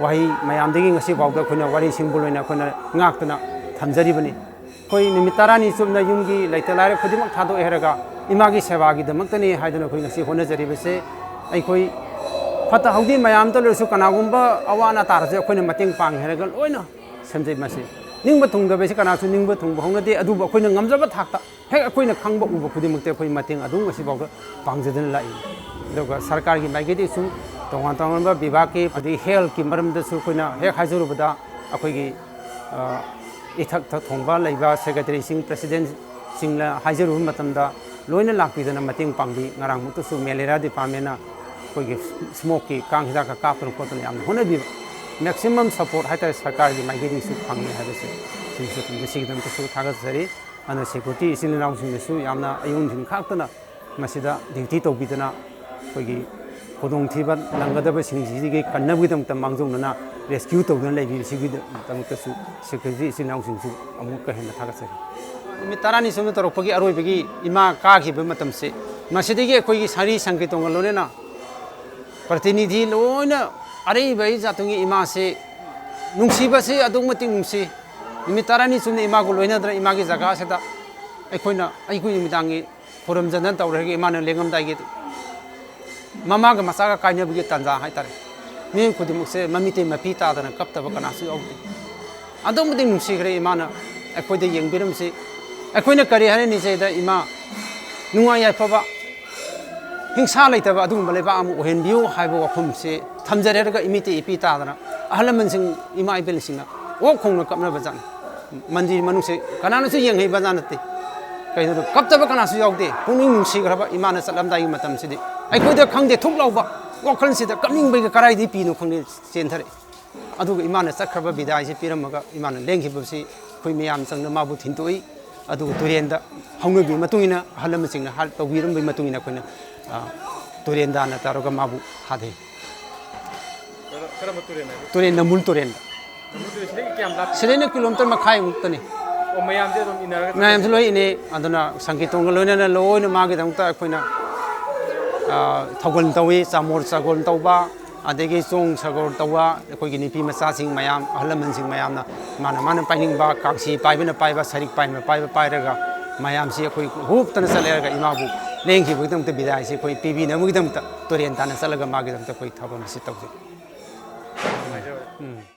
ꯋꯥꯍꯩ ꯃꯌꯥꯝꯗꯒꯤ ꯉꯁꯤ ꯐꯥꯎꯗ ꯑꯩꯈꯣꯏꯅ ꯋꯥꯔꯤ ꯁꯤꯡꯕꯨꯜ ꯑꯣꯏꯅ ꯑꯩꯈꯣꯏꯅ ꯉꯥꯛꯇꯅ ꯊꯝꯖꯔꯤꯕꯅꯤ꯫ ꯑꯩꯈꯣꯏ ꯅꯨꯃꯤꯠ ꯇꯔꯥꯅꯤ ꯆꯨꯞꯅ ꯌꯨꯝꯒꯤ ꯂꯩꯇ ꯂꯥꯏꯔ ꯈꯨꯗꯤꯡꯃꯛ ꯊꯥꯗꯣꯛꯑꯦ ꯍꯥꯏꯔꯒ ꯏꯃꯥꯒꯤ ꯁꯦꯕꯥꯒꯤꯗꯃꯛꯇꯅꯤ ꯍꯥꯏꯗꯨꯅ ꯑꯩꯈꯣꯏ ꯉꯁꯤ ꯍꯣꯠꯅꯖꯔꯤꯕꯁꯦ꯫ ꯑꯩꯈꯣꯏ ꯐꯠꯇ ꯍꯥꯎꯗꯤ ꯃꯌꯥꯝꯇ ꯂꯣꯏꯔꯁꯨ ꯀꯅꯥꯒꯨꯝꯕ ꯑꯋꯥ ꯑꯅꯥ ꯇꯥꯔꯁꯨ ꯑꯩꯈꯣꯏꯅ ꯃꯇꯦꯡ ꯄꯥꯡꯉꯦ ꯍꯥꯏꯔꯒ ꯂꯣꯏꯅ ꯁꯦꯝꯖꯩ꯫ ꯃꯁꯤ ꯅꯤꯡꯕ ꯊꯨꯡꯗꯕꯁꯤ ꯀꯅꯥꯁꯨ ꯅꯤꯡꯕ ꯊꯨꯡꯕ ꯍꯧꯅꯗꯦ, ꯑꯗꯨꯕꯨ ꯑꯩꯈꯣꯏꯅ ꯉꯝꯖꯕ ꯊꯥꯛꯇ ꯍꯦꯛ ꯑꯩꯈꯣꯏꯅ ꯈꯪꯕ ꯎꯕ ꯈꯨꯗꯤꯡꯃꯛꯇ ꯑꯩꯈꯣꯏ ꯃꯇꯦꯡ ꯑꯗꯨꯝ ꯉꯁꯤꯐꯥꯎꯗ ꯄꯥꯡꯖꯗꯨꯅ ꯂꯥꯛꯏ꯫ ꯑꯗꯨꯒ ꯁꯔꯀꯥꯔꯒꯤ ꯃꯥꯏꯀꯩꯗꯒꯤꯁꯨ ꯇꯣꯉꯥꯟ ꯇꯣꯉꯥꯟꯕ ꯕꯤꯚꯥꯒꯀꯤ ꯑꯗꯒꯤ healthꯀꯤ ꯃꯔꯝꯗꯁꯨ ꯑꯩꯈꯣꯏꯅ ꯍꯦꯛ ꯍꯥꯏꯖꯔꯨꯕꯗ ꯑꯩꯈꯣꯏꯒꯤ, ꯑ, ꯏꯊꯛ ꯊ-, ꯊꯣꯡꯕ ꯂꯩꯕ secretaryꯁꯤꯡ, presidentꯁꯤꯡꯅ ꯍꯥꯏꯖꯔꯨꯕ ꯃꯇꯝꯗ ꯂꯣꯏꯅ ꯂꯥꯛꯄꯤꯗꯅ ꯃꯇꯦꯡ ꯄꯥꯡꯕꯤ꯫ ꯉꯔꯥꯡꯃꯨꯛꯇꯁꯨ malaria departmentꯅ ꯑꯩꯈꯣꯏꯒꯤ smokeꯀꯤ ꯀꯥꯡ ꯍꯤꯗꯥꯛꯀ ꯀꯥꯞꯇꯅ ꯈꯣꯠꯇꯅ ꯌꯥꯝꯅ ꯍꯣꯠꯅꯕꯤꯕ, maximum support ꯍꯥꯏꯇꯥꯔꯦ ꯁꯔꯀꯥꯔꯒꯤ ꯃꯥꯏꯀꯩꯗꯒꯤꯁꯨ ꯐꯪꯉꯤ ꯍꯥꯏꯕꯁꯦ ꯁꯤꯒꯤꯁꯨ ꯃꯁꯤꯒꯤꯗꯃꯛꯇꯁꯨ ꯊꯥꯒꯠꯆꯔꯤ꯫ ꯑꯗꯨꯅ security ꯏꯆꯤꯜ ꯏꯅꯥꯎꯁꯤꯡꯅꯁꯨ ꯌꯥꯝꯅ ꯑꯌꯨꯛ ꯅꯨꯡꯊꯤꯜ ꯈꯥꯛꯇꯅ ꯃꯁꯤꯗ duty ꯇꯧꯕꯤꯗꯅ ꯑꯩꯈꯣꯏꯒꯤ ꯈꯨꯗꯣꯡꯊꯤꯕ ꯅꯪꯒꯗꯕꯁꯤꯡꯁꯤꯗꯒꯤ ꯀꯟꯅꯕꯒꯤꯗꯃꯛꯇ ꯃꯥꯡꯖꯧꯅꯅ rescue ꯇꯧꯗꯨꯅ ꯂꯩꯕꯤꯕꯁꯤꯒꯤꯗꯃꯛꯇꯁꯨ security ꯏꯆꯤꯜ ꯏꯅꯥꯎꯁꯤꯡꯁꯨ ꯑꯃꯨꯛꯀ ꯍꯦꯟꯅ ꯊꯥꯒꯠꯆꯔꯤ꯫ ꯅꯨꯃꯤꯠ ꯇꯔꯥꯅꯤ ꯁꯨꯞꯅ ꯇꯧꯔꯛꯄꯒꯤ ꯑꯔꯣꯏꯕꯒꯤ ꯏꯃꯥ ꯀꯥꯈꯤꯕ ꯃꯇꯝꯁꯦ, ꯃꯁꯤꯗꯒꯤ ꯑꯩꯈꯣꯏꯒꯤ ꯁꯥꯔꯤ ꯁꯪꯀꯤꯔꯇꯣꯟꯒ ꯂꯣꯏꯅꯅ ꯄ꯭ꯔꯇꯤꯅꯤꯙꯤ ꯂꯣꯏꯅ ꯑꯔꯩꯕ ꯑꯩ ꯖꯥꯇꯨꯡꯒꯤ ꯏꯃꯥꯁꯦ ꯅꯨꯡꯁꯤꯕꯁꯦ ꯑꯗꯨꯛ ꯃꯇꯤꯛ ꯅꯨꯡꯁꯤ꯫ ꯅꯨꯃꯤꯠ ꯇꯔꯥꯅꯤ ꯆꯨꯞꯅ ꯏꯃꯥꯒ ꯂꯣꯏꯅꯗꯅ ꯏꯃꯥꯒꯤ ꯖꯒꯥꯁꯤꯗ ꯑꯩꯈꯣꯏꯅ ꯑꯩꯈꯣꯏ ꯅꯨꯃꯤꯗꯥꯡꯒꯤ ꯈꯨꯔꯨꯝꯖꯗꯅ ꯇꯧꯔꯒ ꯏꯃꯥꯅ ꯂꯦꯡꯉꯝꯗꯥꯏꯒꯤ ꯃꯃꯥꯒ ꯃꯆꯥꯒ ꯀꯥꯏꯅꯕꯒꯤ ꯇꯥꯟꯖꯥ ꯍꯥꯏꯇꯥꯔꯦ꯫ ꯃꯤꯑꯣꯏ ꯈꯨꯗꯤꯡꯃꯛꯁꯦ ꯃꯃꯤꯇꯩ ꯃꯄꯤ ꯇꯥꯗꯅ ꯀꯞꯇꯕ ꯀꯅꯥꯁꯨ ꯌꯥꯎꯗꯦ꯫ ꯑꯗꯨꯛ ꯃꯇꯤꯛ ꯅꯨꯡꯁꯤꯈ꯭ꯔꯦ ꯏꯃꯥꯅ ꯑꯩꯈꯣꯏꯗ ꯌꯦꯡꯕꯤꯔꯝꯕꯁꯤ꯫ ꯑꯩꯈꯣꯏꯅ ꯀꯔꯤ ꯍꯥꯏꯔꯅꯤ ꯁꯤꯗ ꯏꯃꯥ ꯅꯨꯡꯉꯥꯏ ꯌꯥꯏꯐꯕ ꯍꯤꯡꯁꯥ ꯂꯩꯇꯕ ꯑꯗꯨꯒꯨꯝꯕ ꯂꯩꯕꯥꯛ ꯑꯃ ꯑꯣꯏꯍꯟꯕꯤꯌꯨ ꯍꯥꯏꯕ ꯋꯥꯐꯝꯁꯦ ꯊꯝꯖꯔꯦ꯫ ꯑꯗꯨꯒ ꯏꯃꯤꯇꯩ ꯏꯄꯤ ꯇꯥꯗꯅ ꯑꯍꯜ ꯂꯃꯟꯁꯤꯡ, ꯏꯃꯥ ꯏꯕꯦꯜꯁꯤꯡꯅ ꯑꯣꯛ ꯈꯣꯡꯅ ꯀꯞꯅꯕ ꯖꯥꯠꯅꯤ꯫ ꯃꯟꯗꯤꯔ ꯃꯅꯨꯡꯁꯦ ꯀꯅꯥꯅꯁꯨ ꯌꯦꯡꯍꯩꯕ ꯖꯥꯠ ꯅꯠꯇꯦ꯫ ꯀꯩꯅꯣꯗ ꯀꯞꯇꯕ ꯀꯅꯥꯁꯨ ꯌꯥꯎꯗꯦ꯫ ꯄꯨꯛꯅꯤꯡ ꯅꯨꯡꯁꯤꯈ꯭ꯔꯕ ꯏꯃꯥꯅ ꯆꯠꯂꯝꯗꯥꯏꯒꯤ ꯃꯇꯝꯁꯤꯗꯤ ꯑꯩꯈꯣꯏꯗ ꯈꯪꯗꯦ ꯊꯨꯛ ꯂꯥꯎꯕ ꯋꯥꯈꯜꯁꯤꯗ ꯀꯞꯅꯤꯡꯕꯒꯤ ꯀꯔꯥꯏꯗꯒꯤ ꯄꯤꯅꯣ ꯈꯪꯗꯦ ꯆꯦꯟꯊꯔꯛꯏ꯫ ꯑꯗꯨꯒ ꯏꯃꯥꯅ ꯆꯠꯈ꯭ꯔꯕ ꯕꯤꯗꯥꯏꯁꯤ ꯄꯤꯔꯝꯃꯒ ꯏꯃꯥꯅ ꯂꯦꯡꯈꯤꯕꯁꯤ ꯑꯩꯈꯣꯏ ꯃꯌꯥꯝ ꯆꯪꯗꯅ ꯃꯥꯕꯨ ꯊꯤꯟꯇꯣꯛꯏ꯫ ꯑꯗꯨꯒ ꯇꯨꯔꯦꯟꯗ ꯍꯧꯅꯕꯤ ꯃꯇꯨꯡ ꯏꯟꯅ ꯑꯍꯜ ꯂꯃꯟꯁꯤꯡꯅ ꯍꯥ-, ꯇꯧꯕꯤꯔꯝꯕꯒꯤ ꯃꯇꯨꯡ ꯏꯟꯅ ꯑꯩꯈꯣꯏꯅ, ꯑ, ꯇꯨꯔꯦꯟ ꯇꯥꯟꯅ ꯇꯧꯔꯒ ꯃꯥꯕꯨ ꯊꯥꯗꯩ꯫ ꯀꯔꯝꯕ ꯇꯨꯔꯦꯟ ꯍꯥꯏꯕ? ꯇꯨꯔꯦꯟ ꯅꯝꯕꯨꯜ ꯇꯨꯔꯦꯟꯗ꯫ ꯅꯝꯕꯨꯜ ꯇꯨꯔꯦꯟ ꯁꯤꯗꯒꯤ ꯀꯌꯥꯝ ꯂꯥꯞꯀꯦ? ꯁꯤꯗꯩꯅ ꯀꯤꯂꯣꯃꯤꯇꯔ ꯃꯈꯥꯏꯃꯨꯛꯇꯅꯤ꯫ ꯑꯣ, ꯃꯌꯥꯝꯁꯦ ꯑꯗꯨꯝ ꯏꯟꯅꯔꯒ ꯃꯌꯥꯝꯁꯨ ꯆꯠꯄ? ꯂꯣꯏ ꯏꯟꯅꯩ꯫ ꯑꯗꯨꯅ ꯁꯪꯀꯤꯔꯇꯣꯟꯒ ꯂꯣꯏꯅꯅ ꯂꯣꯏꯅ ꯃꯥꯒꯤꯗꯃꯛꯇ ꯑꯩꯈꯣꯏꯅ, ꯑ, ꯊꯧꯒꯜ ꯇꯧꯏ, ꯆꯥꯃꯣꯔ ꯆꯥꯒꯣꯜ ꯇꯧꯕ, ꯑꯗꯒꯤ ꯆꯣꯡ ꯁꯒꯣꯜ ꯇꯧꯕ, ꯑꯩꯈꯣꯏꯒꯤ ꯅꯨꯄꯤ ꯃꯆꯥꯁꯤꯡ ꯃꯌꯥꯝ, ꯑꯍꯜ ꯂꯃꯟꯁꯤꯡ ꯃꯌꯥꯝꯅ ꯃꯥꯅ ꯃꯥꯅ ꯄꯥꯏꯅꯤꯡꯕ, ꯀꯥꯡꯁꯤ ꯄꯥꯏꯕꯅ ꯄꯥꯏꯕ, ꯁꯔꯤꯛ ꯄꯥꯏꯕꯅ ꯄꯥꯏꯕ ꯄꯥꯏꯔꯒ ꯃꯌꯥꯝꯁꯤ ꯑꯩꯈꯣꯏ ꯍꯨꯞꯇꯅ ꯆꯠꯂꯦꯔꯒ ꯏꯃꯥꯕꯨ ꯂꯦꯡꯈꯤꯕꯒꯤꯗꯃꯛꯇ ꯕꯤꯗꯥꯏꯁꯤ ꯑꯩꯈꯣꯏ ꯄꯤꯕꯤꯅꯕꯒꯤꯗꯃꯛꯇ ꯇꯨꯔꯦꯟ ꯇꯥꯟꯅ ꯆꯠꯂꯒ ꯃꯥꯒꯤꯗꯃꯛꯇ ꯑꯩꯈꯣꯏ ꯊꯧꯔꯝ ꯑꯁꯤ ꯇꯧꯖꯩ꯫ ꯎꯝ꯫